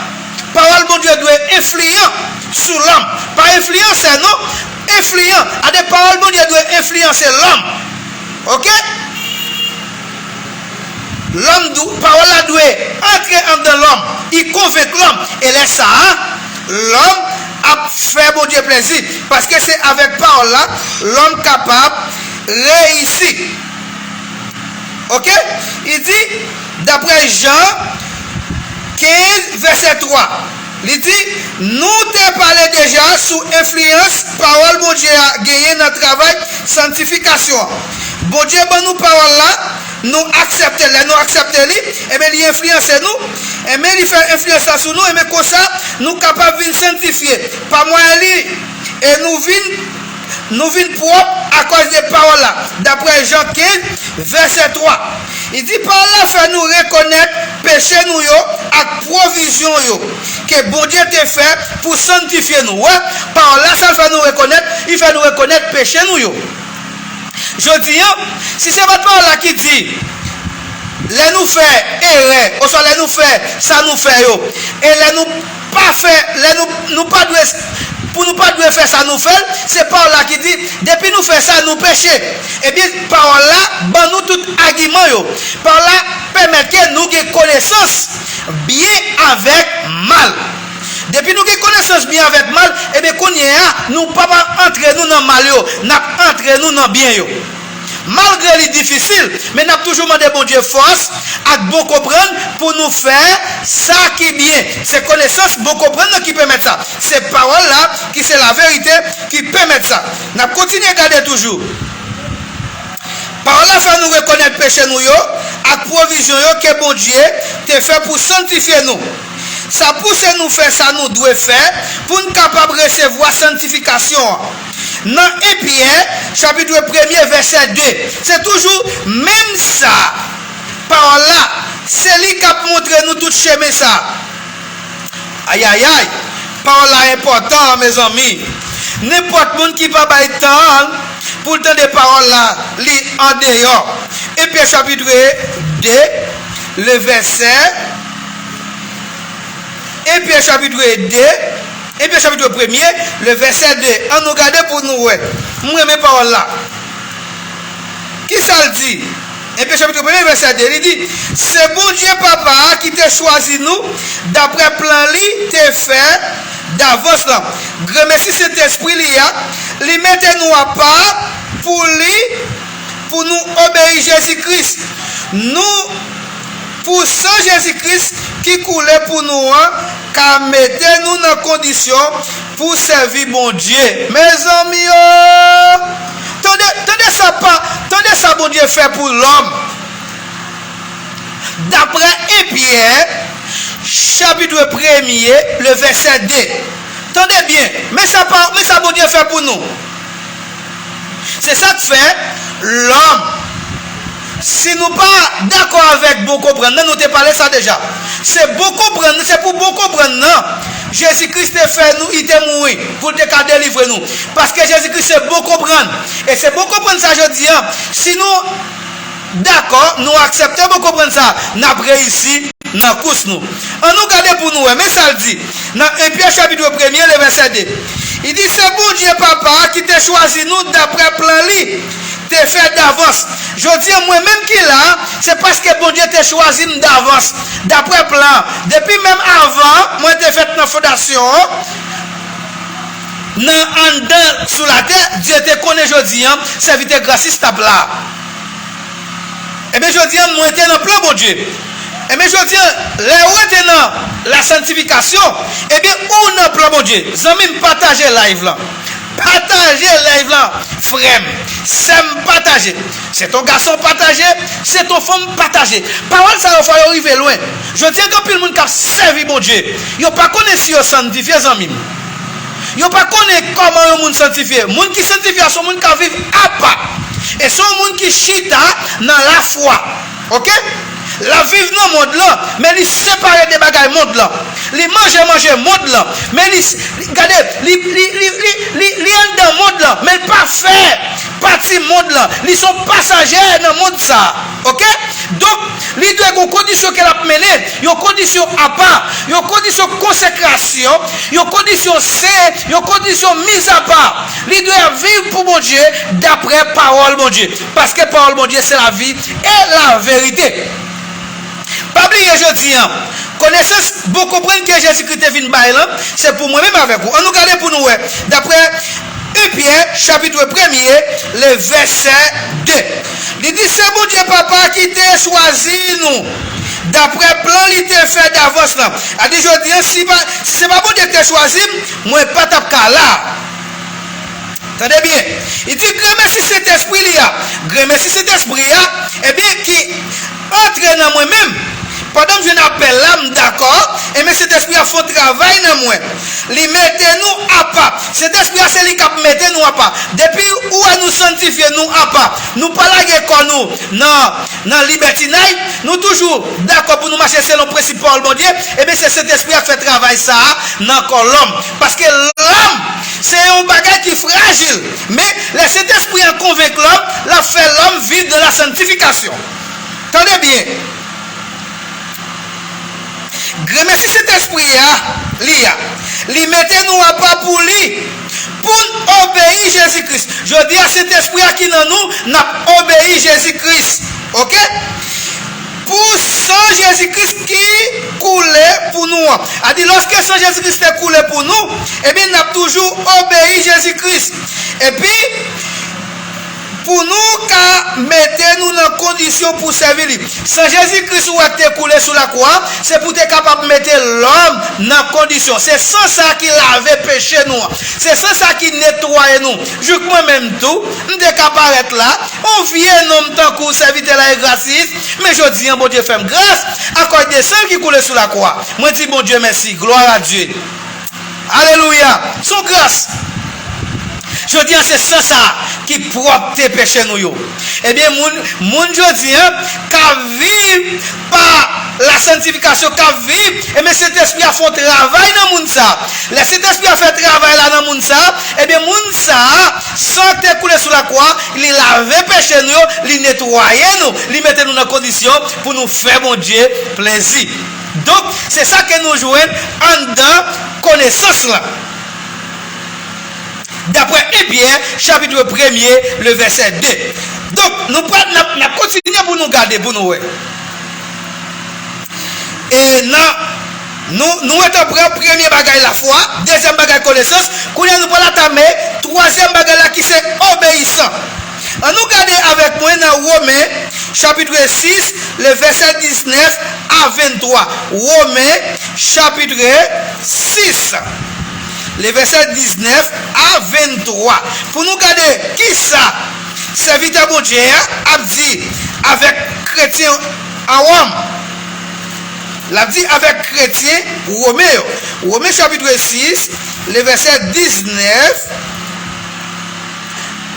Pawòl Bondye dwe enfliyan sou lòm. Pa enfliyansè, non. Enfliyan. Ade, pawòl Bondye dwe enfliyanse lòm. Oke? Lòm dwe, pawòl la dwe antre anndan lòm. Li konvenk lòm. E lè sa a, lòm ap fè Bondye plezi. Paske se avèk pawòl la, lòm kapab reyisi. Oke? Li di, daprè Jan kenz, vèsè twa, li di, nou te pale deja sou enfliyans pawòl Bondye a genyen nan travay sanntifikasyon an. Bondye ban nou pawòl la, nou aksepte. Lè nou aksepte li, ebyen, li enfliyanse nou. Ebyen, li fè enfliyans la sou nou. Ebyen, konsa, nou kapab vin sanntifye pa mwayen li. E nou vin, nou vin pwòp akòz de pawòl la. Daprè Jan kenz, vèsè twa. Li di, pawòl la fè nou rekonèt peche nou yo ak pwovizyon yo ke Bondye te fè pou sanntifye nou. Wè, pawòl la, sa l fè nou rekonèt, li fè nou rekonèt peche nou yo. Jodi a, si se pa t pawòl la ki di, lè nou fè erè, oswa lè nou fè sa nou fè yo, e lè nou pa fè, lè nou, nou pa dwe, pou nou pa dwe fè sa nou fè l, se pawòl la ki di, depi nou fè sa, nou peche. Ebyen, pawòl la ban nou tout agiman yo. Pawòl la pèmèt ke nou gen konesans byen avèk mal. Depi nou gen konesans byen avèk mal, ebyen, kounye a, nou p ap antre nou nan mal yo, n ap antre nou nan byen yo. Malgre li difisil, men n ap toujou mande Bondye fòs ak bon konprann pou nou fè sa ki byen. Se konesans, bon konprann nan ki pèmèt sa. Se pawòl la ki se laverite ki pèmèt sa. N ap kontinye gade toujou. Pawòl la fè nou rekonèt peche nou yo ak pwovizyon yo ke Bondye te fè pou sanntifye nou. Sa pouse nou fè sa nou dwe fè pou n kapab resevwa sanntifikasyon an. Nan en Pyè, chapit premye, vèsè de, se toujou menm sa. Pawòl la, se li k ap montre nou tout chemen sa. Ayayay, pawòl la enpòtan, mezanmi. Nenpòt moun ki pa bay tan pou l tande pawòl la, li andeyò. En Pyè chapit de, le vèsè, en Pyè chapit de, en Pyè chapit premye, le vèsè de. Ann nou gade pou nou wè. M renmen pawòl la. Kisa l di? En Pyè chapit premye, vèsè de, li di, se Bondye Papa a ki te chwazi nou daprè plan li te fè davans lan. Granmesi Sentespri li a, li mete nou apa pou li, pou nou obeyi Jezi Kris. Nou, pou san Jezi Kris ki koule pou nou an, ka mete nou nan kondisyon pou sèvi Bondye. Mezanmi o! Tande, tande sa pa, tande sa Bondye fè pou lòm. Daprè en Pyè, chapit premye, le vèsè de. Tande byen, men sa pa, men sa Bondye fè pou nou. Se sa k fè, lòm, si nou pa dakò avèk bon konprann nan, nou te pale sa deja. Se bon konprann, se pou bon konprann nan Jezi Kris te fè nou, li te mouri pou l te ka delivre nou. Paske Jezi Kris se bon konprann. E se bon konprann sa jodi a. Si nou dakò, nou aksepte bon konprann sa, n ap reyisi nan kous nou. Ann nou gade pou nou wè, men sa l di nan en Pyè chapit premye, le vèsè de. Li di, se Bondye Papa a ki te chwazi nou daprè plan li te fè davans. Jodi a, mwen menm ki la, se paske Bondye te chwazi m davans, daprè plan. Depi menm avan mwen te fèt nan fondasyon an, nan anndan sou latè, Dye te konnen jodi a, sèvitè Grasis t ap la. Ebyen, jodi a, mwen te nan plan Bondye. Ebyen, jodi a, lè ou rete nan la santifikasyon, ebyen, ou nan plan Bondye. Zanmi m, pataje live lan. Pataje live lan, frè m, sè m, pataje. Se ton gason pataje, se ton fanm pataje. Pawòl sa yo fò yo rive lwen. Jodi a, gen anpil moun k ap sèvi Bondye. Yo pa konnen si yo santifye, zanmi m. Yo pa konnen kòman yon moun santifye. Moun ki santifye a se yon moun k ap viv apa. E se yon moun ki chita nan lafwa. Oke? L ap viv nan mond lan, men li separe de bagay mond lan. Li manje manje mond lan, men li, li gade, li, li, li, li, li, li anndan mond lan, men li pa fè pati mond lan. Li se yon pasaje nan mond sa a. Oke? Donk, li dwe gen yon kondisyon ke l ap mennen, yon kondisyon apa, yon kondisyon konsekrasyon, yon kondisyon sen, yon kondisyon mizapa. Li dwe ap viv pou Bondye. Bondye, daprè pawòl Bondye. Paske pawòl Bondye se lavi e laverite. Pa bliye jodi a, konesans bon konprann ke Jezikri te vin bay lan, se pou mwen menm avèk ou. Ann nou gade pou nou wè. Daprè en Pyè, chapit premye, le vèsè de. Li di, se Bondye Papa ki te chwazi nou. Daprè plan li te fè davans lan. A di jodi a, si pa, si se pa Bondye ki te chwazi m, mwen pa t ap ka la. Tande byen. Li di, grenmèsi Sentespri li a. Grenmèsi Sentespri a, ebyen, ki antre nan mwen menm. Pandan m jwenn apèl la, m dakò, ebyen, Sentespri a fè yon travay nan mwen. Li mete nou apa. Sentespri a se li k ap mete nou apa. Depi ou wè nou sanntifye, nou apa. Nou pa lage kò nou nan, nan libètinay. Nou toujou dakò pou nou mache selon prensip pawòl Bondye. Ebyen, se Sentespri a k fè travay sa a nan kò lòm. Paske lòm, se yon bagay ki frajil. Men, lè Sentespri a konvenk lòm, l ap fè lòm viv de la sanctification. Tande byen. Grenmèsi Sentespri a, li a. Li mete nou apa pou li, pou n obeyi Jezi Kris. Jodi a, Sentespri a ki nan nou, n ap obeyi Jezi Kris. Oke? Pou san Jezi Kris ki koule pou nou an. A di, lòske san Jezi Kris te koule pou nou, ebyen, n ap toujou obeyi Jezi Kris. Epi, pou nou ka mete nou nan kondisyon pou sèvi li. San Jezi Kris ou wè k te koule sou lakwa, se pou te kapab mete lòm nan kondisyon. Se san sa ki lave peche nou an. Se san sa ki netwaye nou. Jouk mwen menm tou, m te ka parèt la, yon vye nonm tankou sèvitè la e grasis, men jodi an Bondye fè m gras, akòz de san ki koule sou lakwa. Mwen di Bondye mèsi, glwa a Dye. Alelouya! Se yon gras. Jodi a, se san sa a ki pwòpte peche nou yo. Ebyen, moun, moun jodi a k ap viv pa la santifikasyon, k ap viv, ebyen, Sentespri a fè yon travay nan moun sa a. Lè Sentespri a fè travay la nan moun sa a, ebyen, moun sa a, san te koule sou lakwa, li lave peche nou yo, li netwaye nou, li mete nou nan kondisyon pou nou fè Bondye plezi. Donk, se sa ke nou jwenn anndan konesans lan. Daprè en Pyè, chapit premye, le vèsè de. Donk, nou pral, n ap, n ap kontinye pou nou gade, pou nou wè. E nan, nou, nou rete pran premye bagay lafwa, dezyèm bagay konesans, kounye a nou pral atame twazyèm bagay la ki se obeyisan. Ann nou gade avèk mwen nan Women, chapit sis, le vèsè diznèf a venntwa. Women, chapit sis, le vèsè diznèf a venntwa. Pou nou gade kisa sèvitè Bondye a ap di avèk kretyen an Wòm. L ap di avèk kretyen Women yo. Women chapit sis, le vèsè diznèf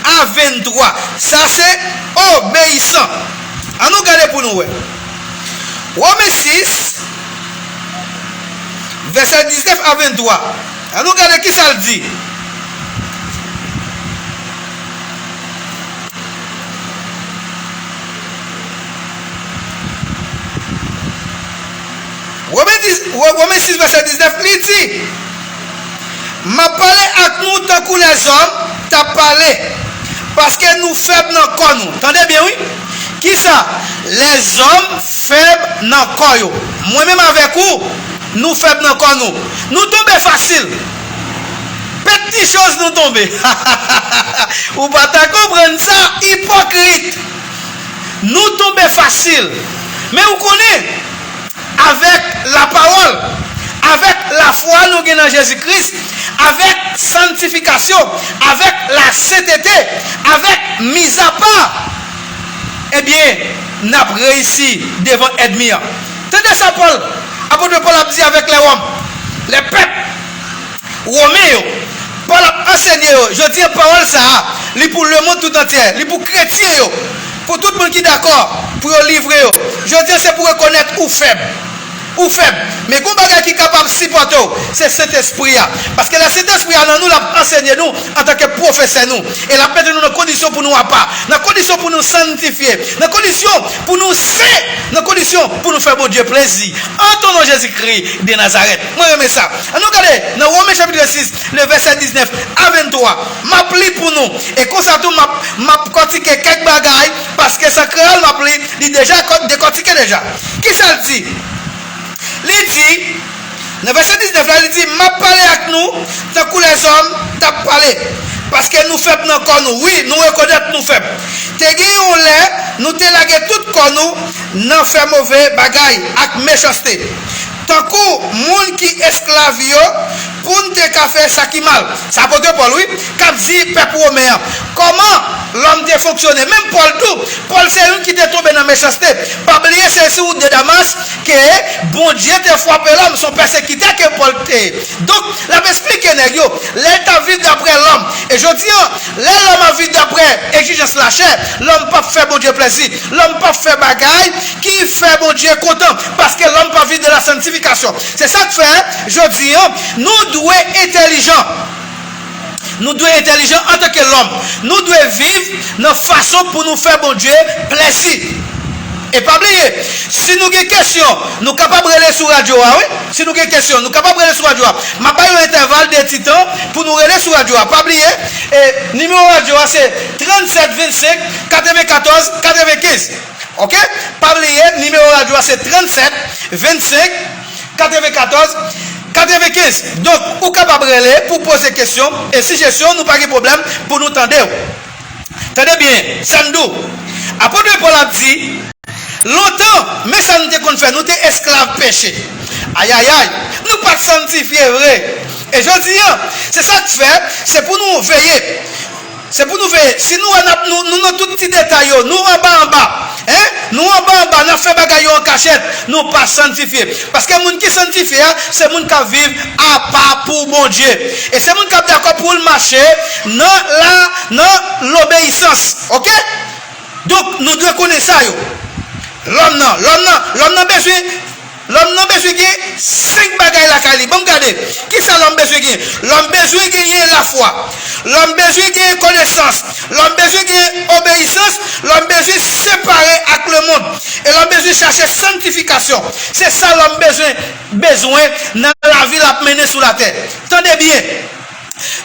a venntwa. Sa se obeyisan. Ann nou gade pou nou wè. Women sis, vèsè diznèf a venntwa. Ann nou gade kisa l di. Women dis, Wo-, Women sis vèsè diznèf, li di, m ap pale ak nou tankou lèzòm t ap pale, paske nou fèb nan kò nou. Tande byen, wi. Kisa? Lèzòm fèb nan kò yo. Mwen menm avèk ou, nou fèb nan kò nou. Nou tonbe fasil. Pèt ti choz nou tonbe. Ou pa ta konprann sa, ipokrit. Nou tonbe fasil. Men ou konnen, avèk lapawòl, avèk lafwa nou gen nan Jezi Kris, avèk santifikasyon, avèk lasentete, avèk mizapa, ebyen, n ap reyisi devan ènmi an. Tande sa Pòl, apot Pòl ap di avèk lè Wòm, lè pèp Women yo, Pòl ap ansenye yo, jodi a pawòl sa a, li pou lemonn tout antye, li pou kretyen yo, pou tout moun ki dakò pou yo livre yo. Jodi a se pou rekonèt ou fèb. ou fèb. Men gon bagay ki kapab sipòte w, se Sentespri a. Paske lè Sentespri a nan nou, l ap ansenye nou antanke pwofesè nou. E l ap mete nou nan kondisyon pou nou apa, nan kondisyon pou nou sanntifye, nan kondisyon pou nou sen, nan kondisyon pou nou fè Bondye plezi. An ton non Jezikri de Nazarèt. Mwen renmen sa. Ann nou gade nan Women chapit sis, le vèsè diznèf a venntwa. M ap li pou nou. E konsa tou, m ap, m ap kòtike kèk bagay, paske se an kreyòl m ap li, li deja kò-, dekòtike deja. Kisa l di? Li di, nan vèsè diznèf la, li di, "M ap pale ak nou tankou lèzòm t ap pale, paske nou fèb nan kò nou." Wi, nou rekonèt nou fèb. Te gen yon lè, nou te lage tout kò nou nan fè move bagay ak mechanste, tankou moun ki esklav yo, pou n te ka fè sa ki mal. Se apot Pòl, wi, k ap di pèp women an kòman lòm te fonksyone. Menm Pòl tou, Pòl se youn ki te tonbe nan mechanste. Pa bliye, se sou wout de Damas ke Bondye te frape lòm, se yon pèsekitè ke Pòl te ye. Donk, l ap esplike nèg yo, lè l t ap viv daprè lòm. E jodi a, lè lòm ap viv daprè egzijans lachè, lòm p ap fè Bondye plezi. Lòm p ap fè bagay ki fè Bondye kontan, paske lòm p ap viv de la santifikasyon. Se sa k fè, jodi a, nou dwe entèlijan. Nou dwe entèlijan antanke lòm. Nou dwe viv nan fason pou nou fè Bondye plezi. E pa bliye, si nou gen kesyon, nou kapab rele sou radyo a, wi. Si nou gen kesyon, nou kapab rele sou radyo a. M ap bay yon entèval de ti tan pou nou rele sou radyo a. Pa bliye, e, nimewo radyo a se trannsèt vennsenk katrevenkatòz katrevenkenz. Oke? Pa bliye, nimewo radyo a se trannsèt vennsenk katrevenkatòz katrevenkenz. Donk, ou kapab rele pou poze kesyon e sijesyon, nou pa gen pwoblèm pou nou tande w. Tande byen, sa n di w. Apot Pòl ap di, lontan, men sa nou te konn fè, nou te esklav peche. Ayayay, nou pa t sanntifye vre. E jodi a, se sa k fè, se pou nou veye. Se pou nou veye. Si nou wè n ap, nou, nou nan tout ti detay yo, nou anba anba, en, nou anba anba, n ap fè bagay yo an kachèt, nou pa sanntifye. Paske moun ki sanntifye a, se moun k ap viv apa pou Bondye. E se moun k ap dakò pou l mache nan la, nan lobeyisans. Oke? Donk, nou dwe konnen sa yo. Lòm nan, lòm nan, lòm nan bezwen, lòm nan bezwen gen senk bagay lakay li. Ban m gade. Kisa lòm bezwen gen? Lòm bezwen genyen lafwa. Lòm bezwen genyen konesans. Lòm bezwen genyen obeyisans. Lòm bezwen separe ak lemonn. E lòm bezwen chache sanntifikasyon. Se sa lòm bezwen, bezwen nan lavi l ap mennen sou latè. Tande byen.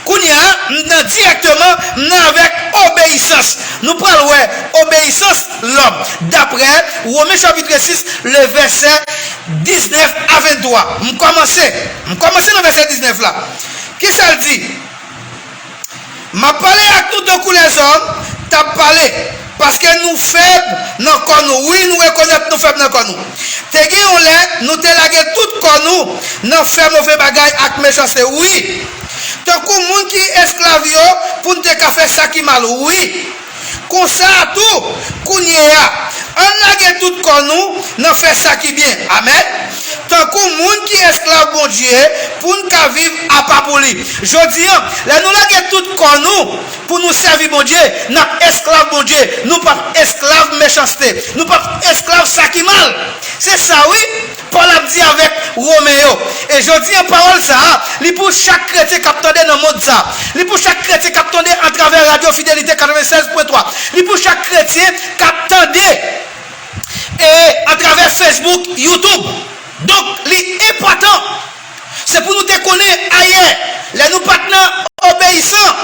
Kounye a, m nan dirèkteman, m nan avèk obeyisans. Nou pral wè obeyisans lòm, daprè Women chapit sis, le vèsè diznèf a venntwa. M kòmanse. M kòmanse nan vèsè diznèf la. Kisa l di? M ap pale ak nou tankou lèzòm t ap pale, paske nou fèb nan kò nou. Wi, nou rekonèt nou fèb nan kò nou. Te gen yon lè, nou te lage tout kò nou nan fè move bagay ak mechanste. Wi, tankou moun ki esklav yo, pou n te ka fè sa ki mal. Wi, konsa tou, kounye a, ann lage tout kò nou nan fè sa ki byen. Amèn. Tankou moun ki esklav Bondye, pou n ka viv apa pou li. Jodi a, lè nou lage tout kò nou pou nou sèvi Bondye, n ap esklav Bondye. Nou p ap esklav mechanste. Nou p ap esklav sa ki mal. Se sa, wi. Pòl ap di avèk Women yo. E jodi a, pawòl sa a, li pou chak kretyen k ap tande nan mond sa a. Li pou chak kretyen k ap tande atravè radyo Fidelite katrevennsèz pwen twa. Li pou chak kretyen k ap tande, e, atravè Facebook, YouTube. Donk, li enpòtan. Se pou nou te konnen ayè, lè nou pa t nan obeyisan,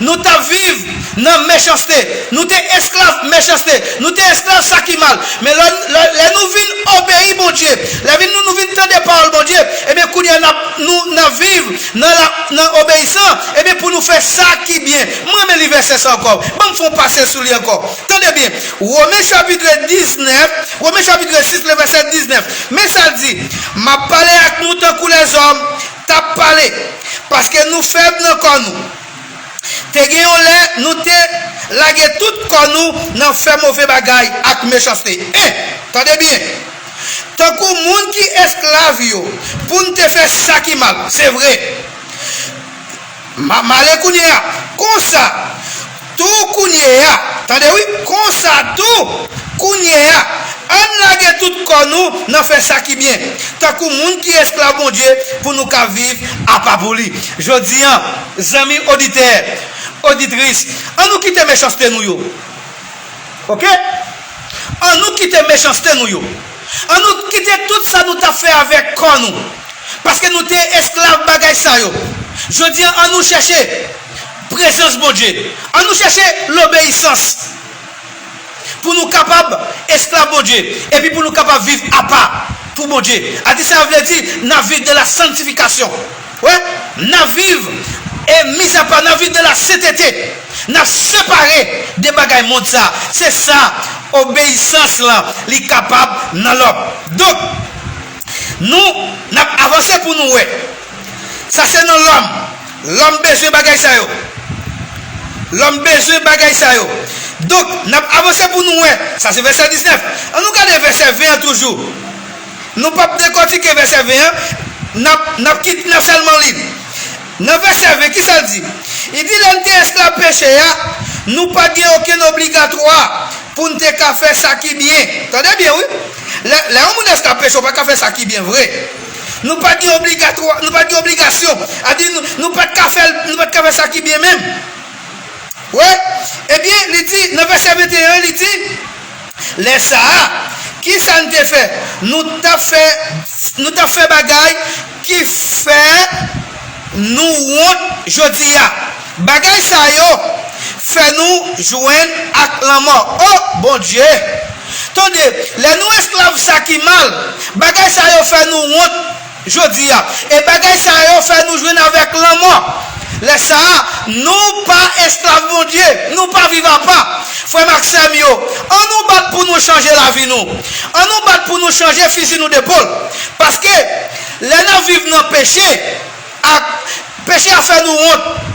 nou t ap viv nan mechanste. Nou te esklav mechanste. Nou te esklav sa ki mal. Men lè, lè, lè nou vin obeyi Bondye, lè vin nou, nou vin tande pawòl Bondye, ebyen, kounye a n ap, nou, n ap viv nan la, nan obeyisan, ebyen, pou nou fè sa ki byen. M renmen li vèsè sa ankò. Ban m fè yon pase sou li ankò. Tande byen. Women chapit diznèf, Women chapit sis, le vèsè diznèf. Men sa l di, "M ap pale ak nou tankou lèzòm t ap pale, paske nou fèb nan kò nou. Te gen yon lè, nou te lage tout kò nou nan fè move bagay ak mechanste." En, tande byen. Tankou moun ki esklav yo, pou n te fè sa ki mal. Se vre. M a, m ale kounye a. Konsa tou kounye a. Tande wi. Konsa tou kounye a. Ann lage tout kò nou nan fè sa ki byen, tankou moun ki esklav Bondye, pou nou ka viv apa pou li. Jodi a, zanmi oditè, oditris, ann nou kite mechanste nou yo. Oke? Ann nou kite mechanste nou yo. Ann nou kite tout sa nou t ap fè avèk kò nou. Paske nou te esklav bagay sa yo. Jodi a, ann nou chèche prezans Bondye. Ann nou chèche lobeyisans. Pou nou kapab esklav Bondye, epi pou nou kapab viv apa pou Bondye. Ati sa vle di, n ap viv de la santifikasyon. Wi, n ap viv e mizapa, n ap viv de la sentete. N ap separe de bagay mond sa. Se sa, obeyisans lan, li kapab nan lòm. Donk, nou, n ap avanse pou nou wè. Sa se nan lòm. Lòm bezwen bagay sa yo. Lòm bezwen bagay sa yo. Donk, n ap avanse pou nou wè. Sa se vèsè diznèf. Ann nou gade vèsè ven an toujou. Nou p ap dekòtike vèsè ven an. N ap, n ap kit, n ap sèlman li. Nan vèsè ven, ki sa l di? Li di, lè n te esklav peche a, nou pa t gen okenn obligatwa pou n te ka fè sa ki byen. Tande byen, wi. Lè, lè yon moun esklav peche, ou pa ka fè sa ki byen vre. Nou pa t gen obligatwa, nou pa t gen obligasyon. A di, nou, nou pa t ka fè, nou pa t ka fè sa ki byen menm. Wi. Ebyen, li di, nan vèsè venteyen, li di, lè sa a, ki sa n te fè? Nou t ap fè, nou t ap fè bagay ki fè nou wont jodi a. Bagay sa yo fè nou jwenn ak lanmò. O Bondye! Tande, lè nou esklav sa ki mal, bagay sa yo fè nou wont jodi a. E bagay sa yo fè nou jwenn avèk lanmò. Lè sa a, nou pa esklav Bondye, nou pa viv apa. Frè m ak sè m yo, ann nou bat pou nou chanje lavi nou. Ann nou bat pou nou chanje fizi nou depòl. Paske, lè n ap viv nan peche, ak peche a fè nou wont.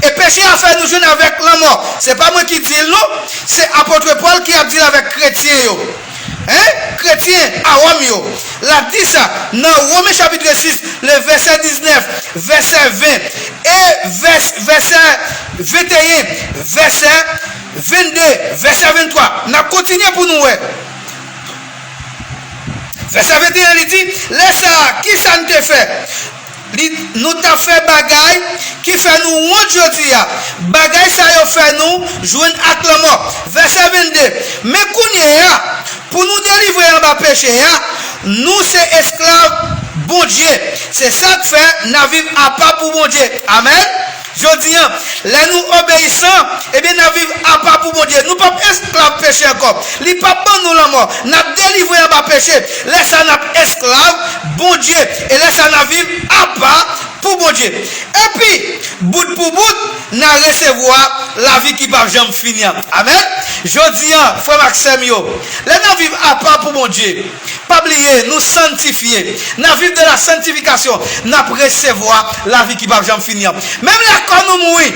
E peche a fè nou jwenn avèk lanmò. Se pa mwen ki di l non, se apot Pòl ki ap di l avèk kretyen yo. Hein? Kretyen a Wòm yo. L ap di sa nan Women chapit sis, le vèsè diznèf, vèsè ven, e vès, vèsè venteyen, vèsè vennde, vèsè venntwa. N ap kontinye pou nou wè. Vèsè venteyen, li di, lè sa a, ki sa n te fè? Li, nou t ap fè bagay ki fè nou wont jodi a. Bagay sa yo fè nou jwenn ak lanmò. Vèsè vennde, men kounye a, pou nou delivre anba peche a, nou se esklav Bondye. Se sa k fè n ap viv apa pou Bondye. Amèn. Jodi a, lè nou obeyisan, ebyen, n ap viv apa pou Bondye. Nou p ap esklav peche ankò. Li p ap ban nou lanmò. N ap delivre anba peche. Lè sa a, n ap esklav Bondye. E lè sa a, n ap viv apa pou Bondye. Epi, bout pou bout, n a resevwa lavi ki p ap janm fini an. Amèn. Jodi a, frè m ak sè m yo, lè n ap viv apa pou Bondye, pa bliye, nou sanntifye. N ap viv de la santifikasyon. N ap resevwa lavi ki p ap janm fini an. Menm lè kò nou mouri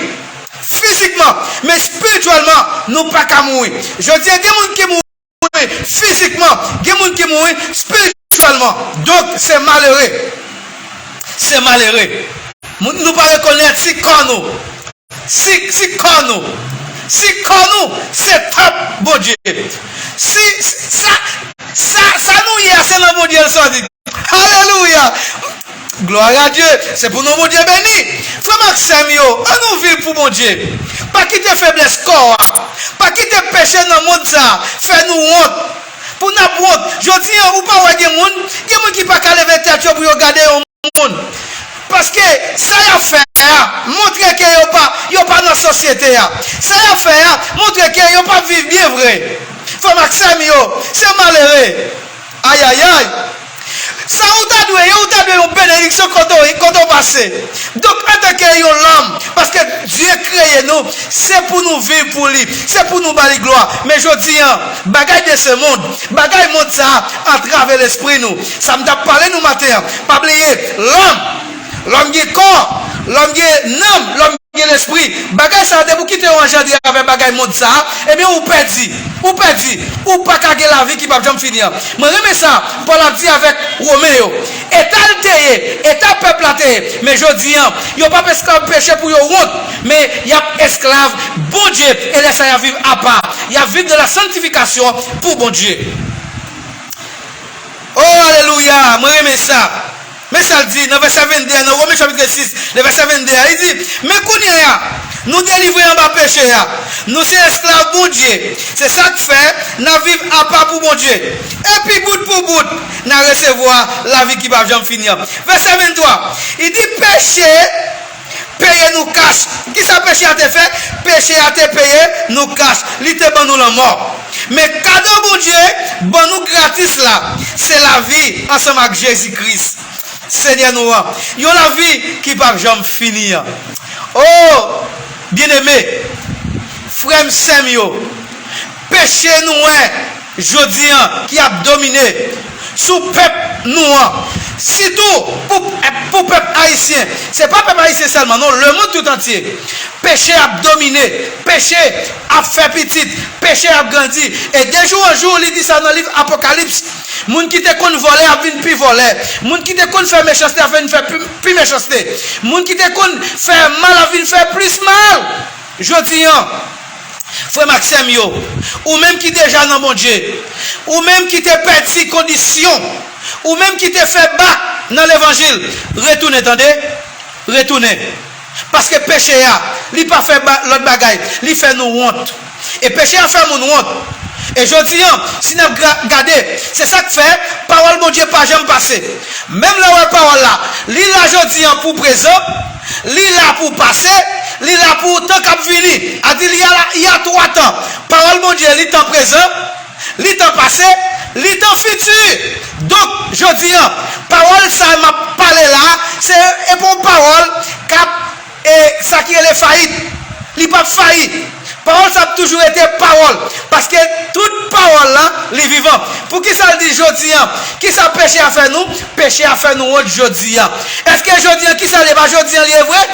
fizikman, men espirityèlman, nou pa ka mouri. Jodi a, gen moun ki mouri fizikman, gen moun ki mouri espirityèlman. Donk, se malere. Se malere. Moun, nou pa rekonèt si kò nou Si, si kò nou, si kò nou se tanp Bondye. Si, si sa, sa, sa nou ye a, se nan Bondye l sòti. Alelouya! Glwa a Dye, se pou non Bondye beni. Frè m ak sè m yo, ann nou viv pou Bondye. Pa kite feblès kò a, pa kite peche nan mond sa a fè nou wont. Pou n ap wont. Jodi a, ou pa wè gen moun, gen moun ki pa ka leve tèt yo pou yo gade yon moun. Paske sa y ap fè a montre ke yo pa, yo pa nan sosyete a. Sa y ap fè a montre ke yo p ap viv byen vre. Frè m ak sè m yo, se malere. Ayayay. Sa ou ta dwe ye, ou ta dwe yon benediksyon kote w, kote w pase. Donk, antanke yon lòm, paske Dye kreye nou, se pou nou viv pou li, se pou nou ba li glwa. Men jodi a, bagay de se mond, bagay mond sa a antrave lespri nou. Sa m t ap pale nou maten an. Pa bliye, lòm, lòm gen kò, lòm gen nanm, lòm gen lespri. Bagay sa a, depi w kite yo anjandre avèk bagay mond sa a, ebyen, ou pèdi. Ou pèdi. Ou pa ka gen lavi ki p ap janm fini an. Mwen renmen sa Pòl ap di avèk Women yo. Eta l te ye, eta pèp la te ye. Men jodi a, yo p ap esklav peche pou yo wont, men y ap esklav Bondye. E lè sa a, y ap viv apa. Y ap viv de la santifikasyon pou Bondye. a, mwen renmen sa. Men sa l di nan vèsè vennde a, nan Women chapit sis, le vèsè vennde a, li di, men kounye a, nou delivre anba peche a, nou se esklav Bondye, se sa k fè n ap viv apa pou Bondye. Epi bout pou bout, n a resevwa lavi ki p ap janm fini an. Vèsè venntwa, li di, peche peye nou kach. Kisa peche a te fè? Peche a te peye nou kach. Li te ban nou lanmò. Men kado Bondye ban nou gratis la, se lavi ansanm ak Jezi Kris, Senyè nou an. Yon lavi ki p ap janm fini an. O, byeneme, frè m, sè m yo, peche nou wè jodi an ki ap domine sou pèp nou an, sitou pou, pou pèp ayisyen. Se pa pèp ayisyen sèlman, non, lemonn tout antye. Peche ap domine, peche ap fè pitit, peche ap grandi. E de jou an jou, li di sa nan liv Apokalips, moun ki te konn vòlè ap vin pi vòlè, moun ki te konn fè mechanste ap vin fè pi, pi mechanste, moun ki te konn fè mal ap vin fè plis mal. Jodi an, frè m ak sè m yo, ou menm ki deja nan Bondye, ou menm ki te pèdi kondisyon, ou menm ki te fè bak nan levanjil, retounen, tande, retounen. Paske peche a, li pa fè ba, lòt bagay, li fè nou wont. E peche a fè moun wont. E jodi an, si n ap gra, gade, se sa k fè pawòl Bondye pa janm pase. Menm lè w wè pawòl la, li la jodi an pou prezan, li la pou pase, li la pou tan k ap vini. A di li a, li a twa tan. Pawòl Bondye, li tan prezan, li tan pase, li tan fiti. Donk, jodi an, pawòl sa m ap pale la, se, e pa yon pawòl k ap, e, sa ki rele fayit. Li p ap fayit. Pawòl sa ap toujou rete pawòl. Paske tout pawòl la, li vivan. Poukisa l di jodi an? Kisa peche a fè nou? Peche a fè nou wont jodi an. Èske jodi an, kisa l ye? Pa jodi an li ye vre?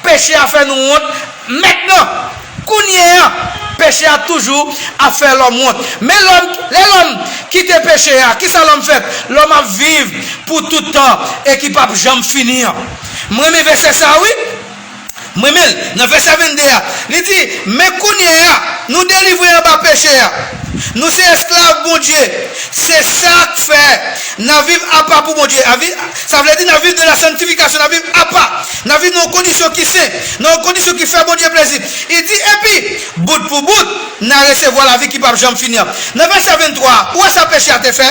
Peche a fè nou wont mentnan. Kounye an, peche a toujou ap fè lòm wont. Men lòm, lè lòm kite peche a, kisa lòm fè? Lòm ap viv pou tout tan e ki p ap janm fini an. M renmen vèsè sa a, wi. M renmen l. Nan vèsè vennde a, li di, men kounye a, nou delivre anba peche a. Nou se esklav Bondye. Se sa k fè n ap viv apa pou Bondye. A vi, sa vle di n ap viv de la santifikasyon, n ap viv apa. N ap viv nan yon kondisyon ki sen, nan yon kondisyon ki fè Bondye plezi. Li di, epi, bout pou bout, n a resevwa lavi ki p ap janm fini an. Nan vèsè venntwa, ou wè sa peche a te fè?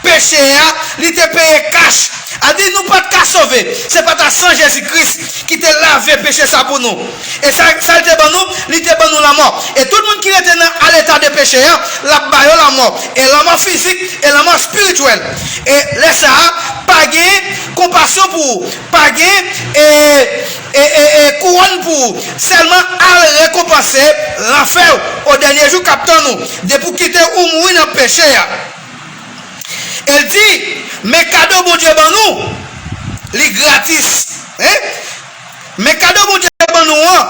Peche a, li te peye kach. A di nou pa t ka sove. Se pa ta san Jezi Kris ki te lave peche sa pou nou. E sa, sa l te ban nou, li te ban nou lanmò. E tout moun ki rete nan, a leta de peche a, l ap ba yo lanmò. E lanmò fizik, e lanmò espirityèl. E lè sa a, pa gen konpasyon pou ou. Pa gen, e, e, e, e kouwòn pou ou. Sèlman al rekonpanse lanfè o dènye jou k ap tann ou. Depi w kite ou mouri nan peche a. E l di, men kado Bondye ban nou, li gratis. Hein? Men kado Bondye ban nou an,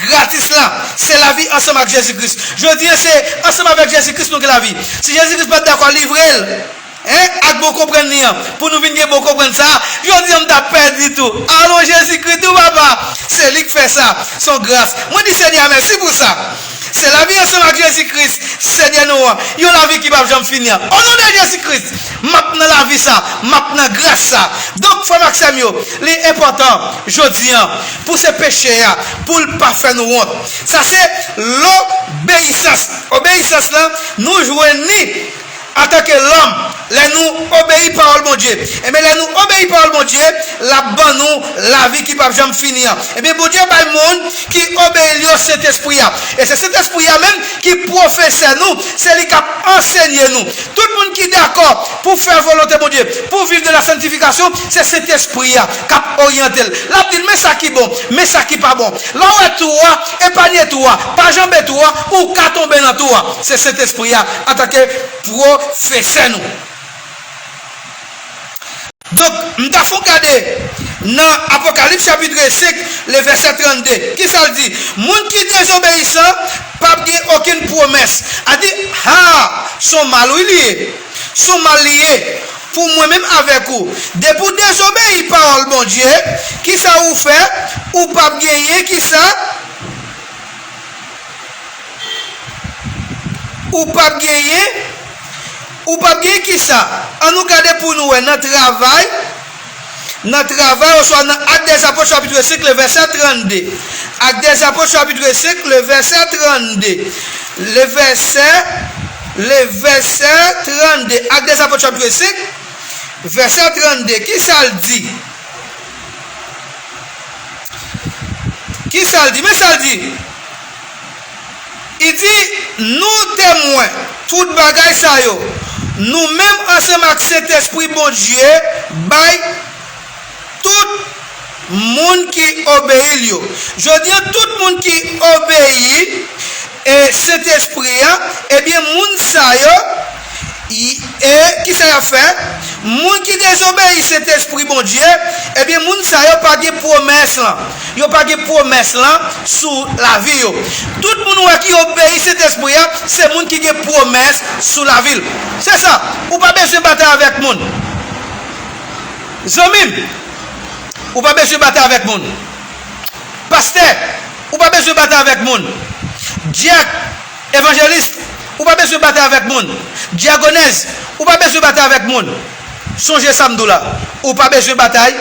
gratis la, se lavi ansanm ak Jezi Kris. Jodi an, se ansanm avèk Jezi Kris nou gen lavi. Si Jezi Kris pa t dakò livre l, hein, ak bon konprann li an, pou nou vin gen bon konprann sa a, jodi an m t ap pèdi tou. Alo Jezi Kris tou, papa, se li k fè sa. Se yon gras. Mwen di Senyè a mèsi pou sa. Se lavi ansanm ak Jezi Kris, Senyè nou an. Yon lavi ki p ap janm fini an. O non de Jezi Kris, m ap nan lavi sa, m ap nan gras sa. Donk, frè m ak sè m yo, li enpòtan, jodi an, pou se peche a, pou l pa fè nou wont. Sa se lobeyisans. Obeyisans lan, nou jwenn li antanke lòm, lè nou obeyi pawòl Bondye. Ebyen, lè nou obeyi pawòl Bondye, l ap ban nou lavi ki p ap janm fini an. Ebyen, Bondye bay moun ki obeyi l yo Sentespri a. E se Sentespri a menm ki pwofesè nou, se li k ap ansenye nou. Tout moun ki dakò pou fè volonte Bondye, pou viv de la santifikasyon, se Sentespri a k ap oryante l. L ap di l, men sa ki bon, men sa ki pa bon. Lè w wè twou a, epanye twou a, pa janbe twou a, ou ka tonbe nan twou a. Se Sentespri a, antanke pwofesè nou. Donk, m ta fè w gade nan Apokalips chapit senk, le vèsè trannde. Kisa l di? Moun ki dezobeyisan p ap gen okenn pwomès. A di, ha, s on mal wi li ye. S on mal li ye pou mwen menm avèk ou. Depi w dezobeyi pawòl Bondye, kisa ou fè? Ou p ap genyen kisa? Ou p ap genyen Ou p ap gen kisa? Ann nou gade pou nou wè nan Travay, nan Travay, oswa nan Actes des Apôtres, chapitre cinq, le verset trente-deux. Actes des Apôtres, chapitre cinq, le verset trente-deux. Le verset, le verset trente-deux. Actes des Apôtres, chapitre cinq, verset trente-deux. Kisa l di? Kisa l di? Men sa l di. Li di, nou temwen tout bagay sa yo, nou menm ansanm ak Sentespri Bondye bay tout moun ki obeyi l yo. Jodi a, tout moun ki obeyi e Sentespri a, ebyen, moun sa yo, e kisa y ap fè? Moun ki dezobeyi Sentespri Bondye, ebyen, moun sa yo pa gen pwomès lan. Yo pa gen pwomès lan sou lavi yo. Tout moun ou wè ki obeyi Sentespri a, se moun ki gen pwomès sou lavi l. Se sa, ou pa bezwen batay avèk moun. Zanmi m, ou pa bezwen batay avèk moun. Pastè, ou pa bezwen batay avèk moun. Dyak, evanjelis, ou pa bezwen batay avèk moun. Dyagonèz, ou pa bezwen batay avèk moun. Sonje sa m di w la, ou pa bezwen batay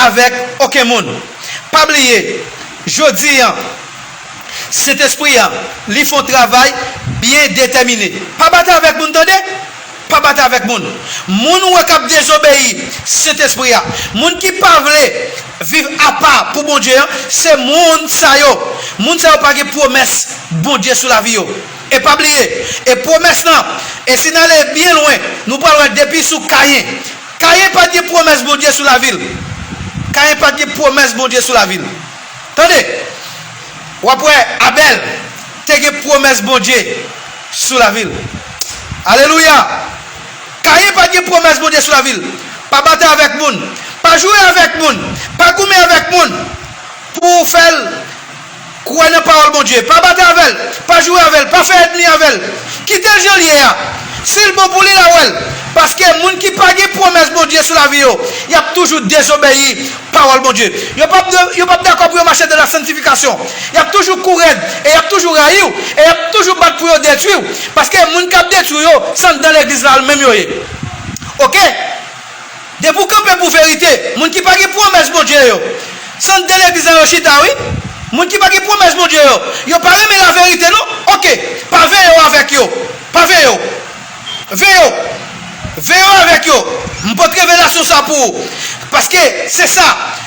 avèk okenn moun. Pa bliye, jodi a, Sentespri a, li fè yon travay byen detèmine. Pa batay avèk moun, tande! Pa batay avèk moun. Moun ou wè k ap dezobeyi Sentespri a, moun ki pa vle viv apa pou Bondye a, se moun sa yo. Moun sa yo pa gen pwomès Bondye sou lavi yo. E pa bliye, e pwomès lan, e si n ale byen lwen, nou pral wè depi sou Kayen. Kayen pa t gen pwomès Bondye sou lavi l. Kayen pa t gen pwomès Bondye sou lavi l. Tande, w ap wè Abèl te gen pwomès Bondye sou lavi l. Alelouya! Kayen pa t gen pwomès Bondye sou lavi l. Pa batay avèk moun. Pa joure avèk moun. Pa goumen avèk moun pou w fè l kwè nan pawòl Bondye. Pa batay avè l. Pa joure avè l. Pa fè ènmi avè l. Kite l jan l ye a. Si l bon pou li, l a wè l. Paske moun ki pa gen pwomès Bondye sou lavi yo, y ap toujou dezobeyi pawòl Bondye. Yo p ap, yo p ap dakò pou yo mache dans la sanctification. Y ap toujou kou rèd, e y ap toujou rayi w, e y ap toujou bat pou yo detwi w. Paske moun k ap detwi yo, se anndan legliz la menm yo ye. Oke? Depi w kanpe pou verite, moun ki pa gen pwomès Bondye yo, se anndan legliz la yo chita, wi. Moun ki pa gen pwomès Bondye yo, yo pa renmen laverite, non. Oke, pa veye w avèk yo. Pa veye w. Veye w. Veye w avèk yo. M pote revelasyon sa pou ou. Paske se sa,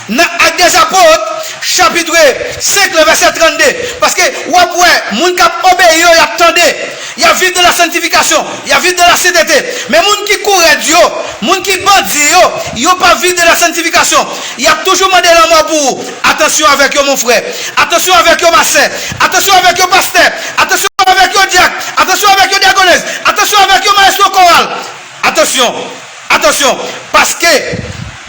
nan Actes des Apôtres, chapitre cinq, le verset trente-deux. Paske w ap wè, moun k ap obeyi yo, y ap tande. Y ap viv dans la sanctification. Y ap viv dans la sainteté. Men moun ki kou rèd yo, moun ki bandi yo, yo p ap viv dans la sanctification. Y ap toujou mande lanmò pou ou. Atansyon avèk yo, mon frè. Atansyon avèk yo, ma sè. Atansyon avèk yo, pastè. Atansyon avèk yo, dyak. Atansyon avèk yo, dyagonèz. Atansyon avèk yo, maestro koral. Atansyon. Atansyon. Paske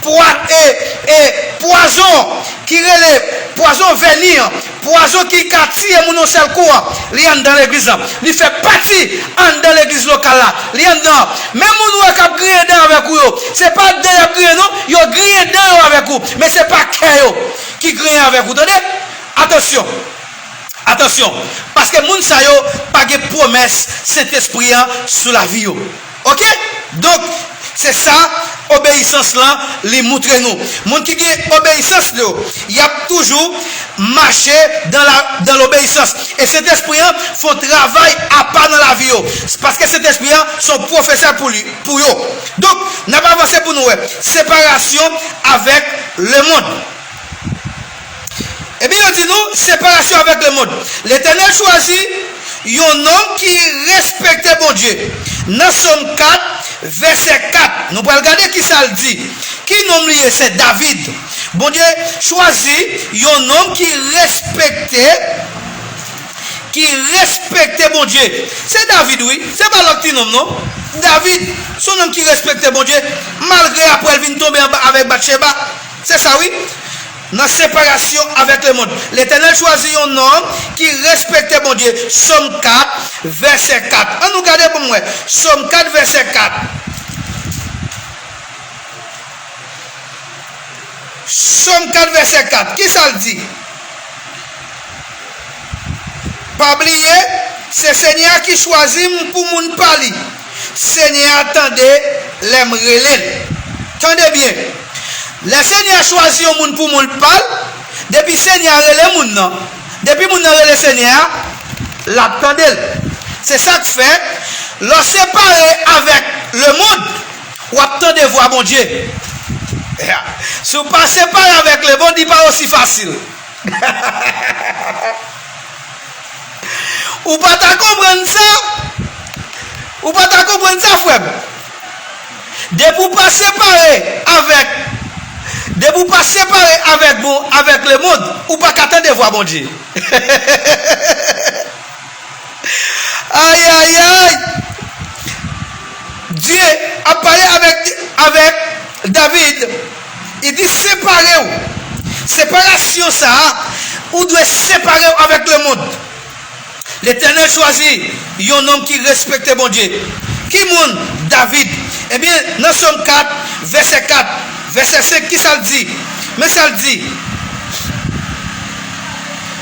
pwa-, e, e, pwazon ki rele pwazon vèni an, pwazon ki ka tiye moun yon sèl kou an, li anndan legliz lan. Li fè pati anndan legliz lokal la. Li anndan. Men moun ou wè k ap griyen dan avèk ou yo, se pa dan y ap griyen non, yo griyen dan yo avèk ou, men se pa kè yo ki griyen avèk ou, tande? Atansyon. Atansyon. Paske moun sa yo pa gen pwomès Sentespri an sou lavi yo. Oke? Donk, se sa obeyisans lan li moutre nou. Moun ki gen obeyisans yo, y ap toujou mache dans la, dans l'obéissance. E Sentespri an fè yon travay apa nan lavi yo. Paske Sentespri an se yon pwofesè pou li, pou yo. Donk, n ap avanse pou nou wè. Separasyon avèk lemonn. Ebyen, yo di nou, separasyon avèk lemonn. Letènèl chwazi yon nonm ki respekte Bondye. Nan Sòm kat, vèsè kat, nou pral gade ki sa l di. Ki nonm li ye? Se David. Bondye chwazi yon nonm ki respekte, ki respekte Bondye. Se David, wi. Se pa lòt ti nonm, non. David, se yon nonm ki respekte Bondye, malgre apre l vin tonbe anba avèk Batcheba. Se sa, wi. Nan separasyon avèk lemonn. Letènèl chwazi yon nonm ki respekte Bondye. Sòm kat, vèsè kat. Ann nou gade pou m wè. Sòm kat, vèsè kat. Sòm kat, vèsè kat. Ki sa l di? Pa bliye, se Senyè a ki chwazi m pou moun pa li. Senyè a tande lè m rele l. Tande byen. Lè Senyè a chwazi yon moun pou moun pa l, depi Senyè a rele moun nan, depi moun nan rele Senyè a, l ap tande l. Se sa k fè, lè w separe avèk lemonn, w ap tande vwa Bondye. Si w pa separe avèk lemonn, li pa osi fasil. Ou pa ta konprann sa? Ou pa ta konprann sa, frè m? Depi w pa separe avèk, depi w pa separe avèk bon, avèk lemonn, ou pa ka tande vwa Bondye. Ay, ay, ay! Dye ap pale avèk, avèk David. Li di, separe w. Separasyon sa a, ou dwe separe w avèk lemonn. Letènèl chwazi yon nonm ki respekte Bondye. Ki moun? David. Ebyen, nan Sòm kat, vèsè kat, vèsè senk, ki sa l di? Men sa l di.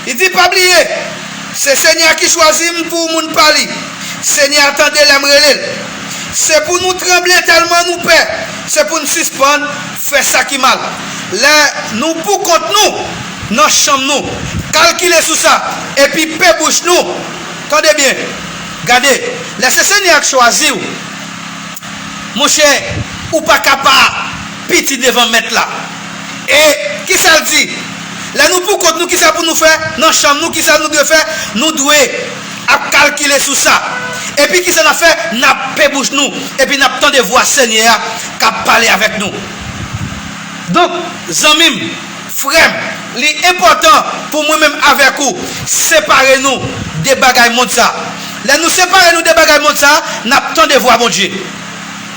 Li di, pa bliye, se Senyè a ki chwazi m pou moun pa li. Senyè a tande lè m rele l. Se pou nou tranble tèlman nou pè. Se pou n sispann fè sa ki mal. Lè nou poukont nou, nan chanm nou, kalkile sou sa, epi pe bouch nou. Tande byen, gade, lè se Senyè a k chwazi w, monchè, ou pa ka pa piti devan Mèt la. E kisa l di? Lè nou poukont nou, kisa pou nou fè? Nan chanm nou, kisa nou dwe fè? Nou dwe ap kalkile sou sa. Epi kisa n ap fè? N ap pe bouch nou. Epi n ap tande vwa Senyè a k ap pale avèk nou. Donk, zanmi m, frè m, li enpòtan pou mwen menm avèk ou separe nou de bagay mond sa. Lè nou separe nou de bagay mond sa, n ap tande vwa Bondye.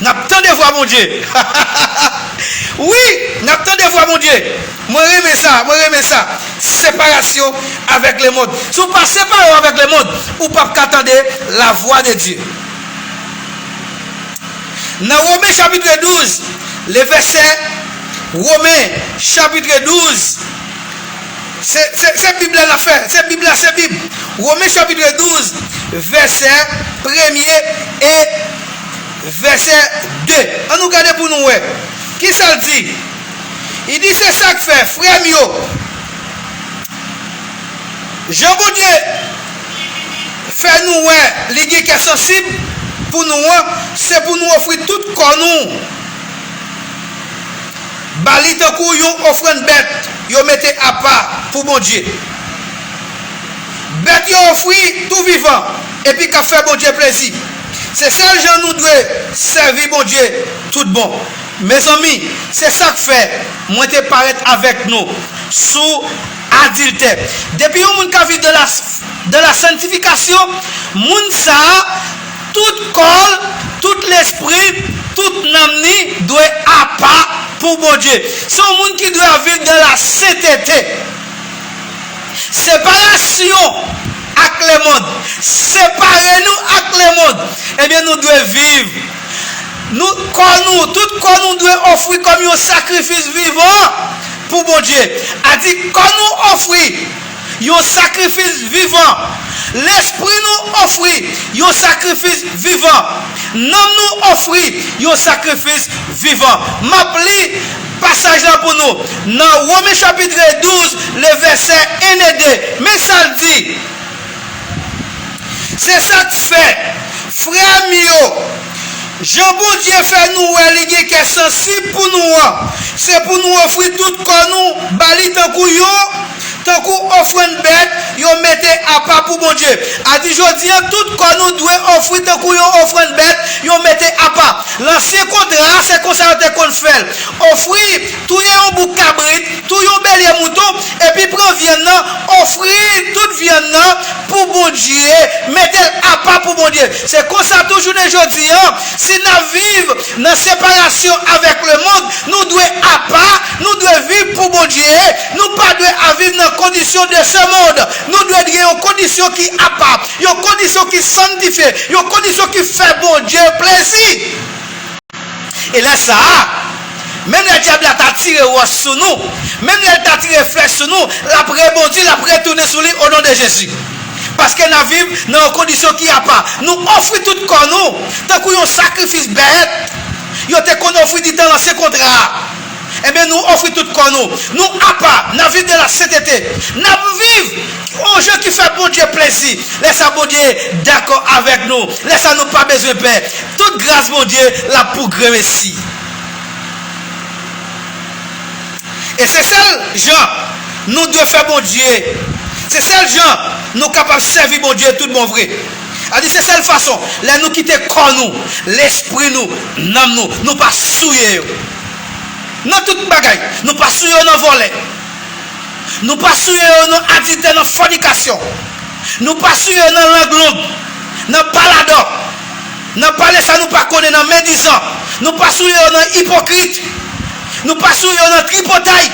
N ap tande vwa Bondye. Wi, n ap tande vwa Bondye. Mwen renmen sa, mwen renmen sa. Separasyon avèk lemonn. Si w pa separe w avèk lemonn, ou p ap ka tande lavwa de Dye. Nan Women chapit douz, le vèsè, Women chapit douz, se, se, se Bib la n ap fè, se Bib la, se Bib. Women chapit douz, vèsè premye e vèsè de. Ann nou gade pou nou wè. Kisa l di? Li di, se sa k fè, frè m yo, jan Bondye fè nou wè li gen kè sansib pou nou an, se pou nou ofri tout kò nou ba li tankou yon ofrann bèt yo mete apa pou Bondye. Bèt yo ofri tou vivan, epi k ap fè Bondye plezi. Se sèl jan nou dwe sèvi Bondye tout bon. Mezanmi, se sa k fè mwen te parèt avèk nou sou adiltè. Depi yon moun ka viv dans la, dans la sanctification, moun sa a, tout kò l, tout lespri l, tout nanm ni dwe apa pou Bondye. Se yon moun ki dwe ap viv dans la sainteté. Separasyon ak lemonn. Separe nou ak lemonn. Ebyen, nou dwe viv. Nou, kò nou, tout kò nou dwe ofri kòm yon sakrifis vivan pou Bondye. A di, kò nou ofri yon sakrifis vivan. Lespri nou ofri yon sakrifis vivan. Nanm nou ofri yon sakrifis vivan. M ap li pasaj la pou nou. Nan Women chapit douz, le vèsè en e de. Men sa l di. Se sa k fè, frè m yo, jan Bondye fè nou wè li gen kè sansib pou nou an, se pou nou ofri tout kò nou ba li tankou yon, tankou ofrann bèt yo mete apa pou Bondye. A di jodi an, tout kò nou dwe ofri tankou yon ofrann bèt yo mete apa. Lansyen kontra a, se konsa yo te konn fè l. Ofri, touye yon bouk kabrit, touye yon belye mouton, epi pran vyann nan, ofri tout vyann nan pou Bondye, mete l apa pou Bondye. Se konsa tou jounen jodi an, si n ap viv nan separasyon avèk lemonn, nou dwe apa, nou dwe viv pou Bondye, nou pa dwe ap viv nan kondisyon de se mond. Nou dwe gen yon kondisyon ki apa, yon kondisyon ki sanntifye, yon kondisyon ki fè Bondye plezi. E lè sa a, menm lè dyab la ta tire wòch sou nou, menm lè l ta tire flèch sou nou, l ap rebondi, l ap retounen sou li, o non de Jezi. Paske n ap viv nan yon kondisyon ki apa. Nou ofri tout kò nou tankou yon sakrifis bèt yo te konn ofri ditan Ansyen Kontra a. Ebyen, nou ofri tout kò nou. Nou apa, n ap viv de la sentete. N ap viv yon jan ki fè Bondye plezi. Lè sa, Bondye dakò avèk nou. Lè sa, nou pa bezwen pè. Tout gras Bondye, l ap pou gremesi. E se sèl jan nou dwe fè Bondye. Se sèl jan nou kapab sèvi Bondye tout bon vre. A di se sèl fason, lè nou kite kò nou, lespri nou, nanm nou, nou pa souye yo. Nan tout bagay, nou pa souye yo nan vòlè. Nou pa souye yo nan adiltè, nan fònikasyon. Nou pa souye yo nan lang long, nan paladò, nan pale sa nou pa konnen, nan mendizan. Nou pa souye yo nan ipokrit. Nou pa souye yo nan tripotay.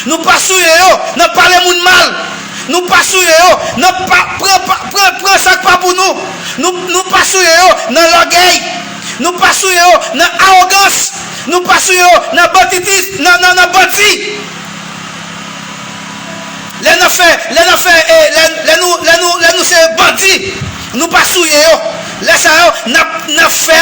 Nou pa souye yo nan pale moun mal. Nou pa souye yo nan pa, pran, pa, pran, pran sa k pa pou nou. Nou, nou pa souye yo nan lògèy. Nou pa souye yo nan awogans. Nou pa souye yo nan banditis, nan, nan, nan bandi. Lè n ap fè, lè n ap fè, e, lè, lè nou, lè nou, lè nou se bandi, nou pa souye yo. Lè sa yo, n ap, n ap fè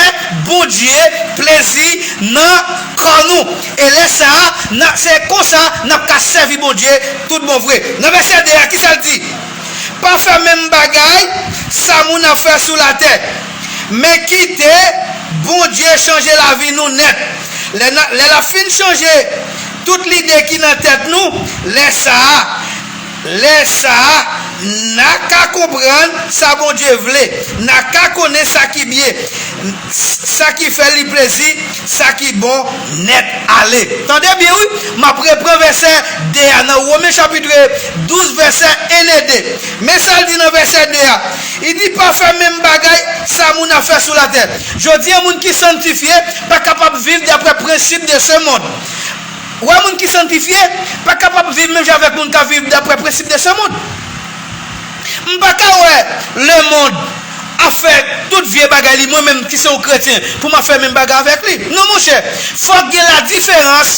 Bondye plezi nan kò nou. E lè sa a, n a, se konsa n ap ka sèvi Bondye tout bon vre. Nan vèsè de a, ki sa l di? Pa fè menm bagay sa moun ap fè sou latè, men kite Bondye chanje lavi nou nèt. Lè n a, lè l ap fin chanje tout lide ki nan tèt nou, lè sa a, lè sa a, n a ka konprann sa Bondye vle, n a ka konnen sa ki byen, sa ki fè li plezi, sa ki bon nèt ale. Tande byen, wi, m ap repran vèsè de a nan Women chapit douz, vèsè en e de. Men sa l di nan vèsè de a. Li di, pa fè menm bagay sa moun ap fè sou latè. Jodi a, moun ki sanntifye pa kapab viv daprè prensip de se mond. Ou wè, moun ki sanntifye pa kapab viv menm jan avèk moun k ap viv daprè prensip de se mond. M pa ka wè lemonn ap fè tout vye bagay li, mwen menm ki se yon kretyen, pou m ap fè menm bagay avèk li. Non, monchè, fòk gen ladiferans.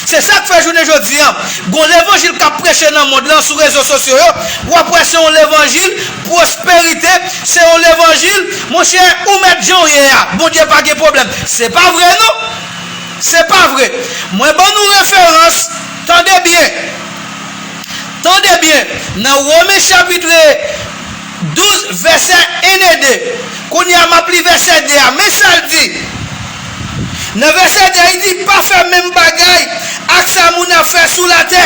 Se sa k fè jounen jodi a, gon levanjil k ap preche nan mond lan sou rezo sosyo yo, w ap wè se yon levanjil pwosperite, se yon levanjil, monchè, ou mèt jan w ye a, Bondye pa gen pwoblèm. Se pa vre, non. Se pa vre. Mwen ban nou referans. Tande byen. Tande byen. Nan Women chapit douz, vèsè en e de. Kounye a, m ap li vèsè de a. Men sa l di. Nan vèsè de a, li di, pa fè menm bagay ak sa moun ap fè sou latè.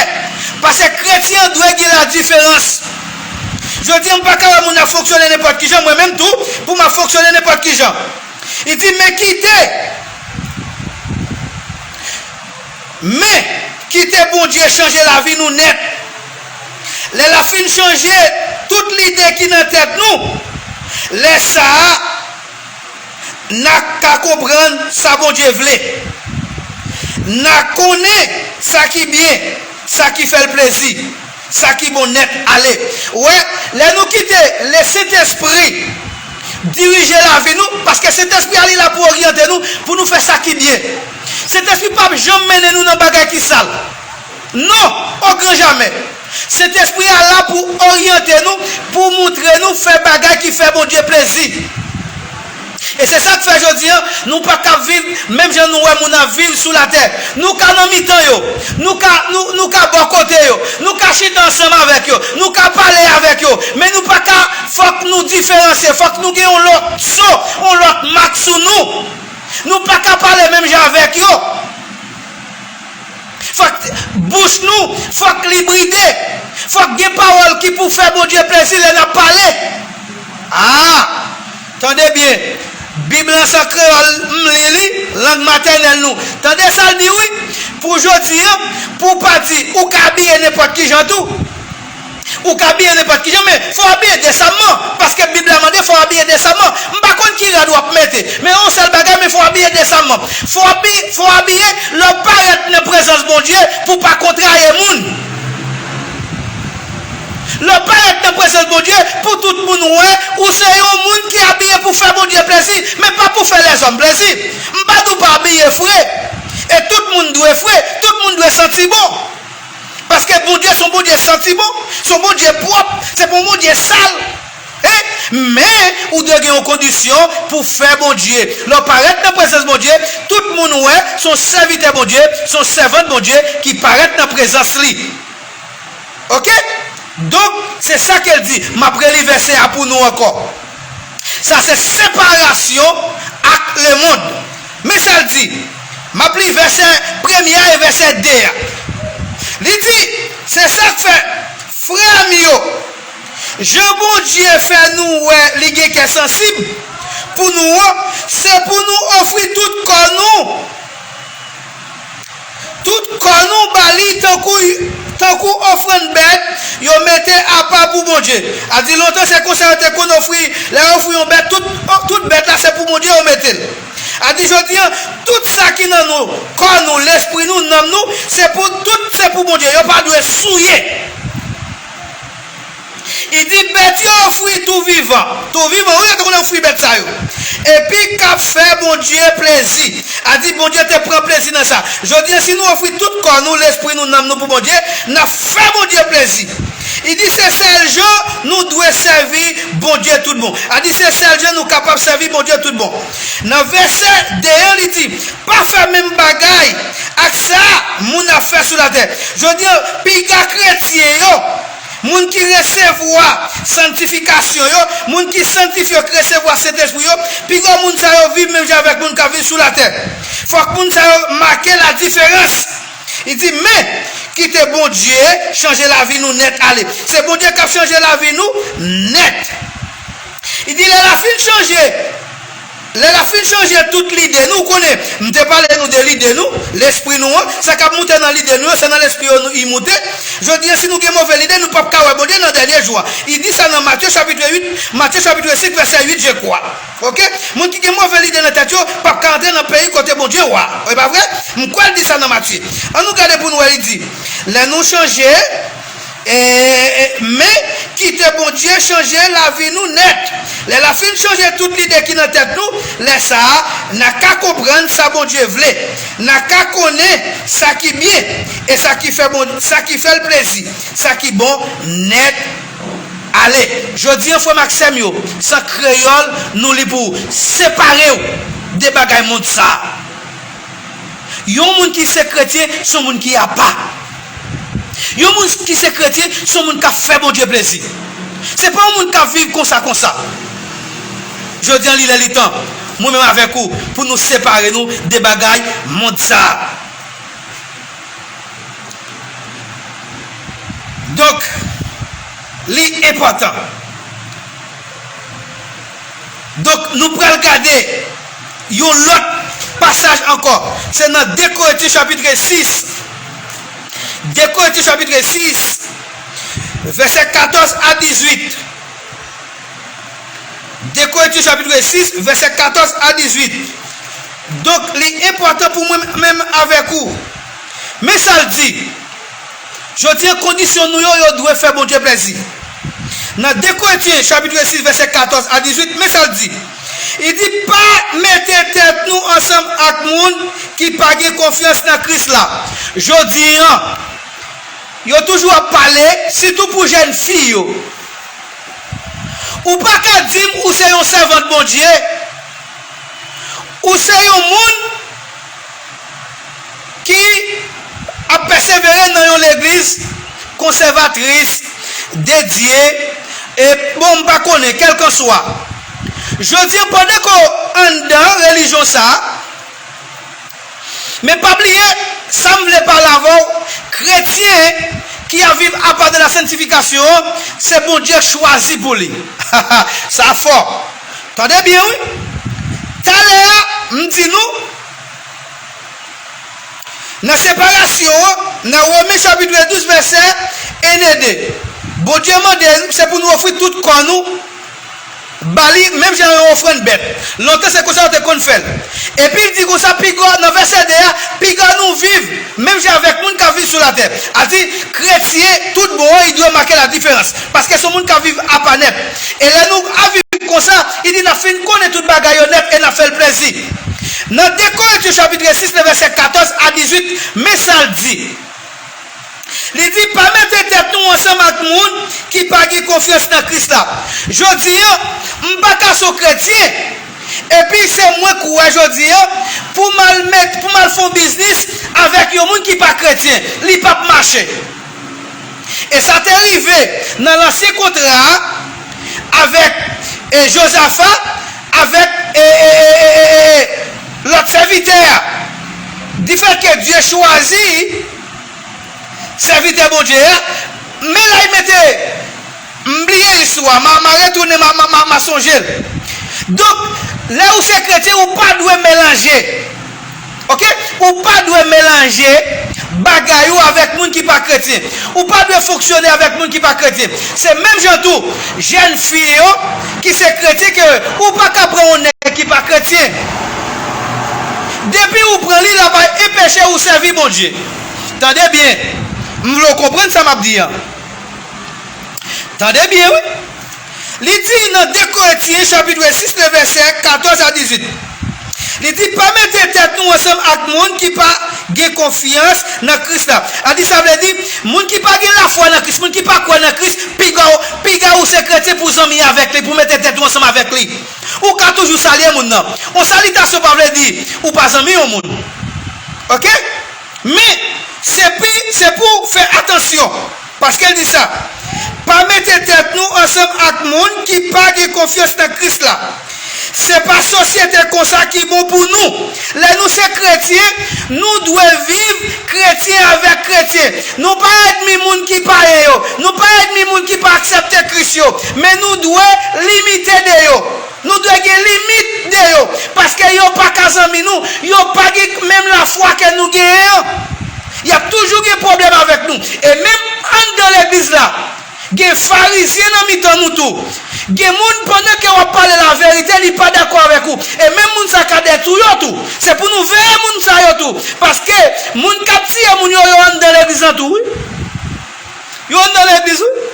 Paske kretyen an dwe gen ladiferans. Jodi a, m pa ka wè moun ap fonksyone nenpòt ki jan, mwen menm tou, pou m ap fonksyone nenpòt ki jan. Li di, men kite, men kite Bondye chanje lavi nou nèt. Lè l ap fin chanje tout lide ki nan tèt nou, lè sa a, n a ka konprann sa Bondye vle. N a konnen sa ki byen, sa ki fè l plezi, sa ki bon nèt ale. Ou wè, lè nou kite Lesentespri dirije lavi nou, paske Sentespri a li la pou oryante nou, pou nou fè sa ki byen. Sentespri p ap janm mennen nou nan bagay ki sal. Non, o gran jamè. Sentespri a la pou oryante nou, pou moutre nou fè bagay ki fè Bondye plezi. E se sa k fè jodi a, nou pa ka viv menm jan nou wè moun ap viv sou latè. Nou ka nan mitan yo, nou ka, nou, nou ka bò kote yo, nou ka chita ansanm avèk yo, nou ka pale avèk yo, men nou pa ka, fòk nou diferansye, fòk nou gen yon lòt so, yon lòt mak sou nou. Nou pa ka pale menm jan avèk yo. Fòk bouch nou, fòk li bride. Fòk gen pawòl ki pou fè Bondye plezi lè n ap pale. A, tande byen. Bib lan se an kreyòl, m li li, lang matènèl nou. Tande sa l di, wi. Pou jodi a, pou w pa di, ou ka abiye nenpòt ki jan tou. Ou ka abiye nenpòt ki jan, men fò w abiye desanman, paske Bib la mande fò w abiye desanman. M pa konn ki rad w ap mete, men yon sèl bagay, men fò w abiye desanman. Fò w abi-, fò w abiye lè w parèt nan prezans Bondye pou w pa kontraye moun. Lè w parèt nan prezans Bondye pou tout moun wè ou se yon moun ki abiye pou fè Bondye plezi, men pa pou fè lèzòm plezi. M pa di w pa abiye fre, e tout moun dwe fre, tout moun dwe santi bon. Paske Bondye se yon Bondye santi bon, se yon Bondye pwòp, se pa yon Bondye sal. Hein? Men, ou dwe gen yon kondisyon pou fè Bondye. Lè w parèt nan prezans Bondye, tout moun wè se yon sèvitè Bondye, se yon sèvant Bondye ki parèt nan prezans li. Oke? Donk, se sa ke l di. M ap reli vèsè a pou nou ankò. Sa se separasyon ak lemonn. Men sa l di. M ap li vèsè premye a e vèsè de a. Li di, se sa k fè, frè m yo, jan Bondye fè nou wè li gen kè sansib pou nou an, se pou nou ofri tout kò nou, tout kò nou ba li tankou, tankou ofrann bèt yo mete apa pou Bondye. A di lontan se konsa yo te konn ofri, lè yo ofri yon bèt, tout, tout bèt la se pou Bondye yo mete l. A di jodi an, tout sa ki nan nou, kò nou, lespri nou, nanm nou, se pou, tout se pou Bondye. Yo pa dwe souye. Li di bèt yo ofri tou vivan. Tou vivan, wi, yo te konn ofri bèt sa yo. Epi k ap fè Bondye plezi. A di Bondye te pran plezi nan sa. Jodi an, si nou ofri tout kò nou, lespri nou, nanm nou pou Bondye, n ap fè Bondye plezi. Li di se sèl jan nou dwe sèvi Bondye tout bon. A di se sèl jan nou kapab sèvi Bondye tout bon. Nan vèsè de an, li di, pa fè menm bagay ak sa moun ap fè sou latè. Jodi an, piga kretyen yo, moun ki resevwa santifikasyon yo, moun ki santifye yo, ki resevwa Sentespri yo, piga moun sa yo viv menm jan avèk moun k ap viv sou latè. Fòk moun sa yo make ladiferans. Li di, men, kite Bondye chanje lavi nou nèt ale. Se Bondye k ap chanje lavi nou nèt. Li di, lè l ap fin chanje, lè l ap fin chanje tout lide nou, ou konnen, m te pale nou de lide nou, lespri nou an, sa k ap moute nan lide nou yo, se nan lespri yo nou, li moute. Jodi an, si nou gen move lide, nou p ap ka wè Bondye nan dènye jou a. Li di sa nan Matye chapit uit, Matye chapit senk, vèsè uit, je kwa. Oke? Moun ki gen move lide nan tèt yo p ap ka antre nan peyi kote Bondye wa. E pa vre? M kwè l di sa nan Matye. Ann nou gade pou n wè li di. Lè nou chanje, e, e, men kite Bondye chanje lavi nou nèt. Lè l ap fin chanje tout lide ki nan tèt nou, lè sa a, n a ka konprann sa Bondye vle. N a ka konnen sa ki byen e sa ki fè bon, sa ki fè l plezi, sa ki bon nèt ale. Jodi an, frè m ak sè m yo, se an kreyòl nou li pou ou, separe w de bagay mond sa a. Yon moun ki se kretyen, se yon moun ki apa. Yon moun ki se kretyen, se yon moun k ap fè Bondye plezi. Se pa yon moun k ap viv konsa konsa. Jodi an, li lè li tan, mwen menm avèk ou, pou nou separe nou de bagay mond sa a. Donk, li enpòtan. Donk, nou pral gade yon lòt pasaj ankò. Se nan de Korentyen chapit sis. De Korentyen chapit sis, vèsè katòz a dizuit. De Korentyen chapit sis, vèsè katòz a dizuit. Donk, li enpòtan pou mwen menm avèk ou. Men sa l di. Jodi an, kondisyon nou yo, yo dwe fè Bondye plezi. Nan de Korentyen, chapit sis, vèsè katòz a dizuit, men sa l di. Li di, pa mete tèt nou ansanm ak moun ki pa gen konfyans nan Kris la. Jodi an, yo toujou ap pale, sitou pou jèn fi yo. Ou pa ka di m ou se yon sèvant Bondye, ou se yon moun ki ap pèsevere nan yon legliz konsèvatris, dedye, e bon, m pa konnen, kèlkanswa. Jodi an, pandan ke w anndan relijyon sa a, men pa bliye, sa m vle pale avè w, kretyen ki ap viv apa de la santifikasyon an, se Bondye k chwazi pou li. Sa fò. Tande byen, wi. Talè a, m di nou, nan separasyon an, nan Women chapit douz, vèsè en e de, Bondye mande n, se pou nou ofri tout kò nou ba li, menm jan yon ofrann bèt. Lontan, se konsa yo te konn fè l. Epi l di konsa, piga, nan vèsè de a, piga nou viv menm jan avèk moun k ap viv sou latè. A di, kretyen tout bon an, li dwe make ladiferans. Paske se yon moun k ap viv apa nèt. E lè nou ap viv konsa, li di n ap fin konnen tout bagay yo nèt e n ap fè l plezi. Nan de Korentyen chapit sis, nan vèsè katòz a dizuit, men sa l di. Li di, pa mete tèt nou ansanm ak moun ki pa gen konfyans nan Kris la. Jodi a, m pa ka se yon kretyen, epi se mwen k ou wè jodi a, pou m al met, pou m al fè yon biznis avèk yon moun ki pa kretyen. Li p ap mache. E sa te rive nan Lansyen Kontra a, avèk, e, Jozafa, avèk, e, e, e, e, e, e, lòt sèvitè a. Difèt ke Dye chwazi sèvitè Bondye a, men la l mete, m bliye istwa, m a, m a retounen, m a, m a, m a, m a sonje l. Donk, lè ou se kretyen, ou pa dwe melanje. Oke? Ou pa dwe melanje bagay ou avèk moun ki pa kretyen. Ou pa dwe fonksyone avèk moun ki pa kretyen. Se menm jan tou, jèn fi yo ki se kretyen ke ou pa ka pran yon nèg ki pa kretyen. Depi ou pran li, l ap enpeche ou sèvi Bondye. Tande byen. M vle w konprann sa m ap di an. Tande byen, wi. Li di nan de Korentyen, chapit sis, le vèsè katòz a dizuit. Li di, pa mete tèt nou ansanm ak moun ki pa gen konfyans nan Kris la. A di, sa vle di, moun ki pa gen lafwa nan Kris, moun ki pa kwè nan Kris, piga w, piga ou se kretyen pou zanmi avèk li, pou mete tèt ou ansanm avèk li. Ou ka toujou salye moun nan. Yon salitasyon pa vle di ou pa zanmi yon moun. Oke? Men, se pi, se pou w fè atansyon. Paske l di sa, pa mete tèt nou ansanm ak moun ki pa gen konfyans nan Kris la. Se pa sosyete konsa ki bon pou nou. Lè nou se kretyen, nou dwe viv kretyen avèk kretyen. Nou pa ènmi moun ki payen yo. Nou pa ènmi moun ki pa aksepte Kris yo. Men nou dwe limite de yo. Nou dwe gen limit de yo. Paske yo pa ka zanmi nou. Yo pa gen menm lafwa ke nou genyen an. Y ap toujou gen pwoblèm avèk nou. E menm anndan legliz la, gen farizyen nan mitan nou tou. Gen moun, pandan ke w ap pale laverite, li pa dakò avèk ou. E menm moun sa ka detwi w tou. Se pou nou veye moun sa yo tou. Paske moun k ap tiye moun yo, yo anndan legliz lan tou, wi. Yo anndan legliz, wi.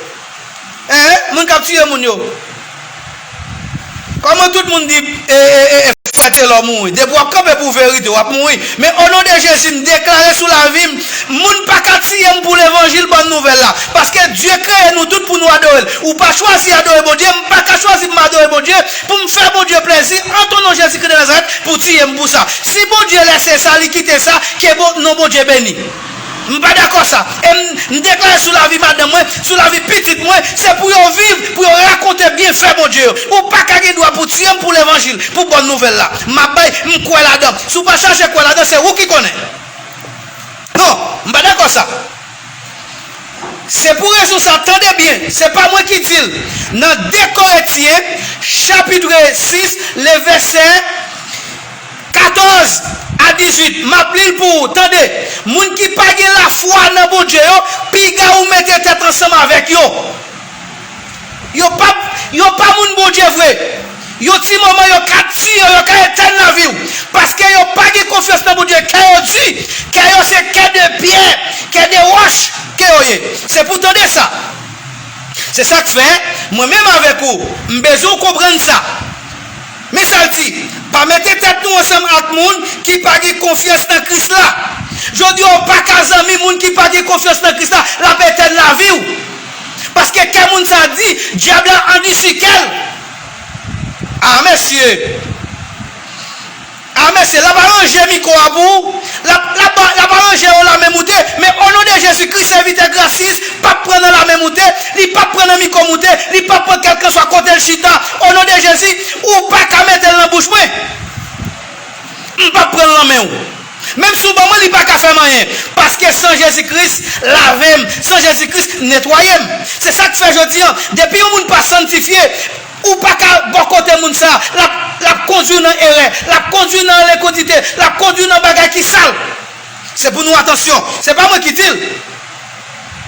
Hein? Moun k ap tiye moun yo. Kòman tout moun di, e, e, e, e, frè Telò mouri? Depi w ap kanpe pou verite, w ap mouri. Men, o non de Jezi, m deklare sou lavi m, moun pa ka tiye m pou levanjil, bòn nouvèl la. Paske Dye kreye nou tout pou nou adore l. Ou pa chwazi adore Bondye, m pa ka chwazi pou m adore Bondye, pou m fè Bondye plezi, an ton non Jezikri de Nazarèt, pou tiye m pou sa. Si Bondye lèse sa, li kite sa, ke bon, non Bondye beni. M pa dakò sa. E m, m deklare sou lavi madanm mwen, sou lavi pitit mwen, se pou yo viv, pou yo rakonte byenfè Bondye yo. Ou pa ka gen dwa pou tiye m pou levanjil, pou bòn nouvèl la. M ap bay, m kwè ladan. Si w pa chache kwè ladan, se ou ki konnen. Non, m pa dakò sa. Se pou rezon sa, tande byen, se pa mwen ki di l. Nan de Korentyen, chapit sis, le vèsè katòz a dizuit, m ap li l pou ou. Tande, moun ki pa gen lafwa nan Bondye yo, piga ou mete tèt ansanm avèk yo. Yo pa, yo pa moun Bondye vre. Yon ti moman, yo ka tiye w, yo ka etèn lavi w. Paske yo pa gen konfyans nan Bondye. Kè yo di, kè yo se kè de pyè, kè de wòch ke yo ye. Se pou tande sa. Se sa k fè, mwen menm avèk ou, m bezwen w konprann sa. Men sa l di, pa mete tèt nou ansanm ak moun ki pa gen konfyans nan Kris la. Jodi a, w pa ka zanmi moun ki pa gen konfyans nan Kris la, l ap etèn lavi w. Paske kè moun sa di, dyab la andisi kè l. A, mesye! A, mesye, l ap aranje mikwo a pou ou. L ap, l ap, l ap aranje yon lanmen moute. Men, o non de Jezi Kris, sèvitè grasis p ap pran nan lanmen moute. Li p ap pran nan mikwo moute. Li p ap pran kèlkanswa kote l chita. O non de Jezi, ou pa ka mete l nan bouch mwen. M p ap pran l nan men w. Menm si w ban mwen, li pa ka fè m anyen. Paske san Jezi Kris lave m. San Jezi Kris netwaye m. Se sa k fè jodi a, depi yon moun pa sanntifye, ou pa ka bò kote moun sa a. L ap, l ap kondui w nan erè. L ap kondui w nan lekodite. L ap kondui w nan bagay ki sal. Se pou nou atansyon. Se pa mwen ki di l.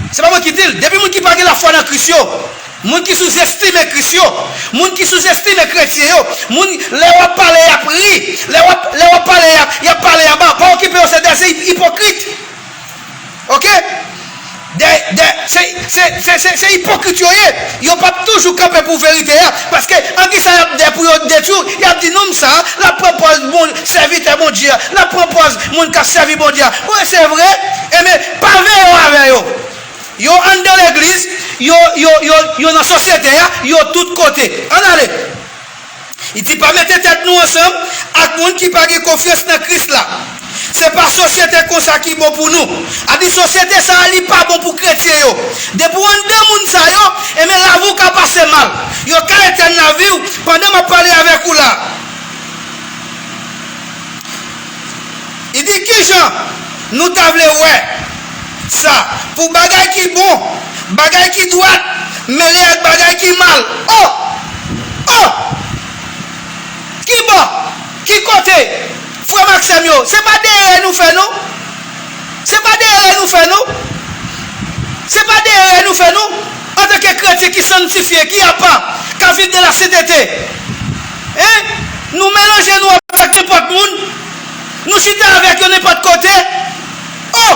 Se pa mwen ki di l. Depi moun ki pa gen lafwa nan Kris yo, moun ki souzestime Kris yo, moun ki souzestime kretyen yo, moun, lè w ap pale, y ap ri, lè w ap, lè w ap pale, y ap, y ap pale anba, pa okipe yo, se de ipokrit. Oke? De, de, se, se, se, se, se ipokrit yo ye. Yo p ap toujou kanpe pou verite a. Paske, an ki sa y ap de pou yo detwi w, y ap di, nonm sa a, l ap pran pòz bon, sèvitè Bondye a, l ap pran pòz moun k ap sèvi Bondye a. Wi, se vre. Enben, pa veye w avè yo. Yo anndan legliz, yo, yo, yo, yo nan sosyete a, yo tout kote. Ann ale. Li di, pa mete tèt nou ansanm ak moun ki pa gen konfyans nan Kris la. Se pa sosyete konsa ki bon pou nou. A di sosyete sa a, li pa bon pou kretyen yo. Depi w anndan moun sa yo, enben lavi w ka pase mal. Yo ka etèn lavi w pandan m ap pale avèk ou la. Li di, kijan nou ta vle wè sa pou bagay ki bon, bagay ki dwat, mele ak bagay ki mal? Oh! Oh! Ki bò? Ki kote? Frè m ak sè m yo, se pa de erè nou fè, non. Se pa de erè nou fè, non. Se pa de erè nou fè, non. Antanke kretyen ki sanntifye, ki apa, k ap viv de la sentete. Hein? Nou melanje nou avèk nenpòt moun. Nou chita avèk yo nenpòt kote. Oh!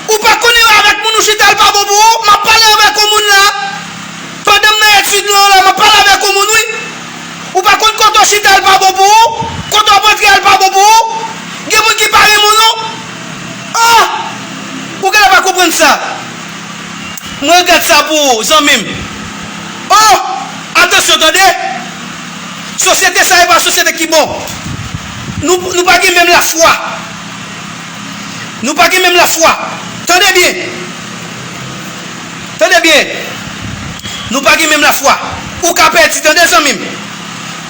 Ou pa konnen avèk moun ou chita, l pa bon pou ou? M ap pale avèk yon moun la. Pandan m nan etid mwen yo la, m ap pale avèk yon moun, wi. Ou pa konn kote w chita, l pa bon pou ou? Kote w ap antre a, l pa bon pou ou? Gen moun ki pa renmen w, non. Ah! Ou genlè pa konprann sa. Mwen regrèt sa pou ou, zanmi m. Oh! Atansyon, tande! Sosyete sa a, e pa sosyete ki bon. Nou, nou pa gen menm lafwa. Nou pa gen menm lafwa. Tande byen. Tande byen. Nou pa gen menm lafwa. Ou ka pèdi, tande, zanmi m.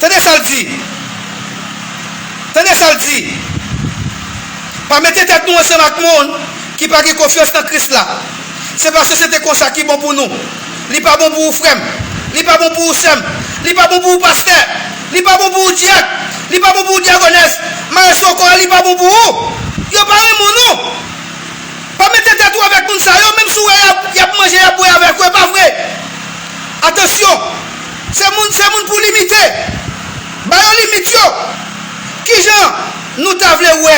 Tande sa l di. Tande sa l di. Pa mete tèt nou ansanm ak moun ki pa gen konfyans nan Kris la. Se pa sosyete konsa ki bon pou nou. Li pa bon pou ou, frè m. Li pa bon pou ou, sè m. Li pa bon pou ou, pastè. Li pa bon pou ou, dyèk. Li pa bon pou ou, dyakònès. Marè sou kò a, li pa bon pou ou. Yo pa renmen w, non. Pa mete tèt ou avèk moun sa yo, menm si w wè y ap, y ap manje, y ap bwè avèk ou, e pa vre. Atansyon, se moun, se moun pou limite. Ba yo limit yo. Kijan nou ta vle wè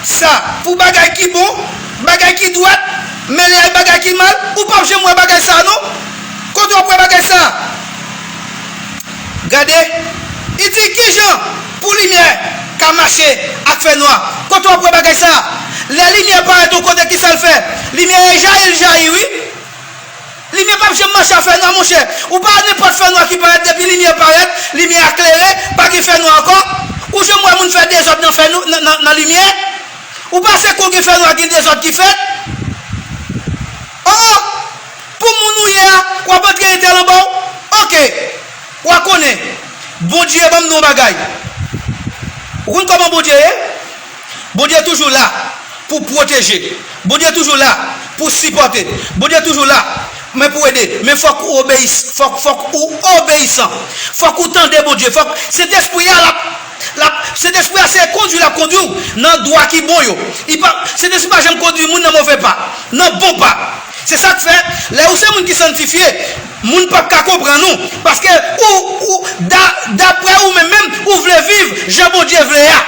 sa pou bagay ki bon, bagay ki dwat, mele ak bagay ki mal? Ou p ap janm wè bagay sa a, non. Kote w ap wè bagay sa a? Gade, li di, kijan pou limyè ka mache ak fènwa? Kote w ap wè bagay sa a? Lè limyè parèt yon kote, kisa l fè? Limyè a jayi, l jayi, wi. Limyè p ap janm mache ak fènwa, monchè. Ou pa nenpòt fènwa ki parèt, depi limyè parèt, limyè a klere, pa gen fènwa ankò. Ou janm wè moun fè dezòd nan fènwa, nan, nan, nan limyè? Ou panse kou gen fènwa, gen dezòd ki fèt? Oh! Pou moun ou ye a, w ap antre entèl anba w? Oke. W a konnen. Bondye ban m nou yon bagay. Ou konn kòman Bondye ye? Bondye toujou la pou pwoteje. Bondye toujou la pou sipòte. Bondye toujou la, men pou ede. Men fòk ou obeyis-, fòk, fòk ou obeyisan. Fòk ou tande Bondye. Fòk Sentespri a, l ap, l ap, Sentespri a se kondui l ap kondui w nan dwa ki bon yo. Li pa, Sentespri pa janm kondui moun nan move pa, nan bon pa. Se sa k fè, lè ou se moun ki sanntifye, moun p ap ka konprann ou, paske ou, ou, da-, daprè ou menm menm, ou vle viv jan Bondye vle a.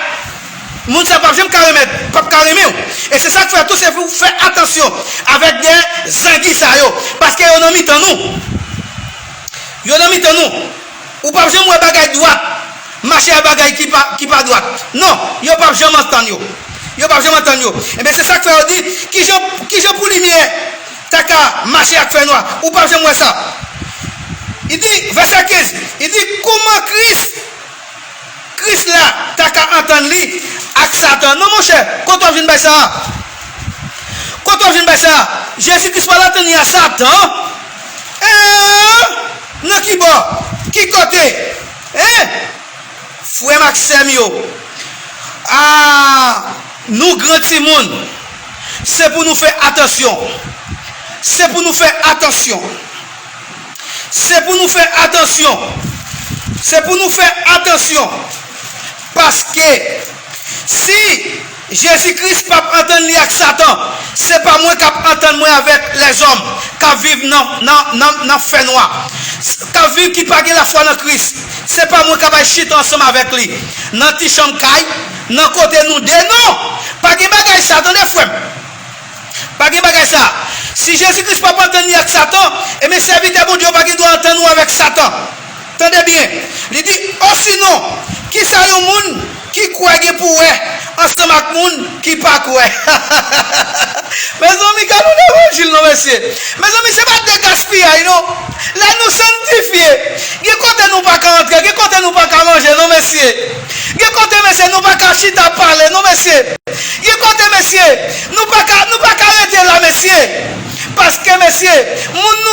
Moun sa p ap janm ka remèt, p ap ka renmen w. E se sa k fè tou, se pou w fè atansyon avèk de zangi sa yo, paske yo nan mitan nou. Yo nan mitan nou. Ou p ap janm wè bagay dwat mache ak bagay ki pa, ki pa dwat. Non, yo p ap janm antann yo. Yo p ap janm antann yo. Ebyen, se sa k fè yo di, kijan, kijan pou limyè ta ka mache ak fènwa? Ou p ap janm wè sa. Li di, vèsè kenz, li di, kòman Kris, Kris la ta ka antann li ak Satan? Non, monchè, kote w ap jwenn bay sa a? Kote w ap jwenn bay sa a? Jezi Kris pa al antann li ak Satan? Hein? Nan ki bò? Ki kote? Hein? Frè m ak sè m yo, a, nou gran timoun, se pou nou fè atansyon. Se pou nou fè atansyon. Se pou nou fè atansyon. Se pou nou fè atansyon. Paske si Jezi Kris p ap antann li ak Satan, se pa mwen k ap antann mwen avèk lèzòm k ap viv nan, nan, nan, nan fènwa, k ap viv ki pa gen lafwa nan Kris. Se pa mwen k ap al chita ansanm avèk li nan ti chanm kay, nan kote nou de. Non! Pa gen bagay sa, tande, frè m. Pa gen bagay sa. Si Jezi Kris p ap antann li ak Satan, ebyen, sèvitè Bondye yo pa gen dwa antann ou avèk Satan. Tande byen. Li di, osinon, kisa yon moun ki kwè gen pou wè ansanm ak moun ki pa kwè. Mezanmi, gade yon levanjil non, mesye. Mezanmi, se pa de gaspiyay non. Lè nou sanntifye, gen kote nou pa ka antre, gen kote nou pa ka manje non, mesye. Gen kote, mesye, nou pa ka chita pale non, mesye. Gen kote, mesye, nou pa ka, nou pa ka rete la, mesye. Paske, mesye, moun nou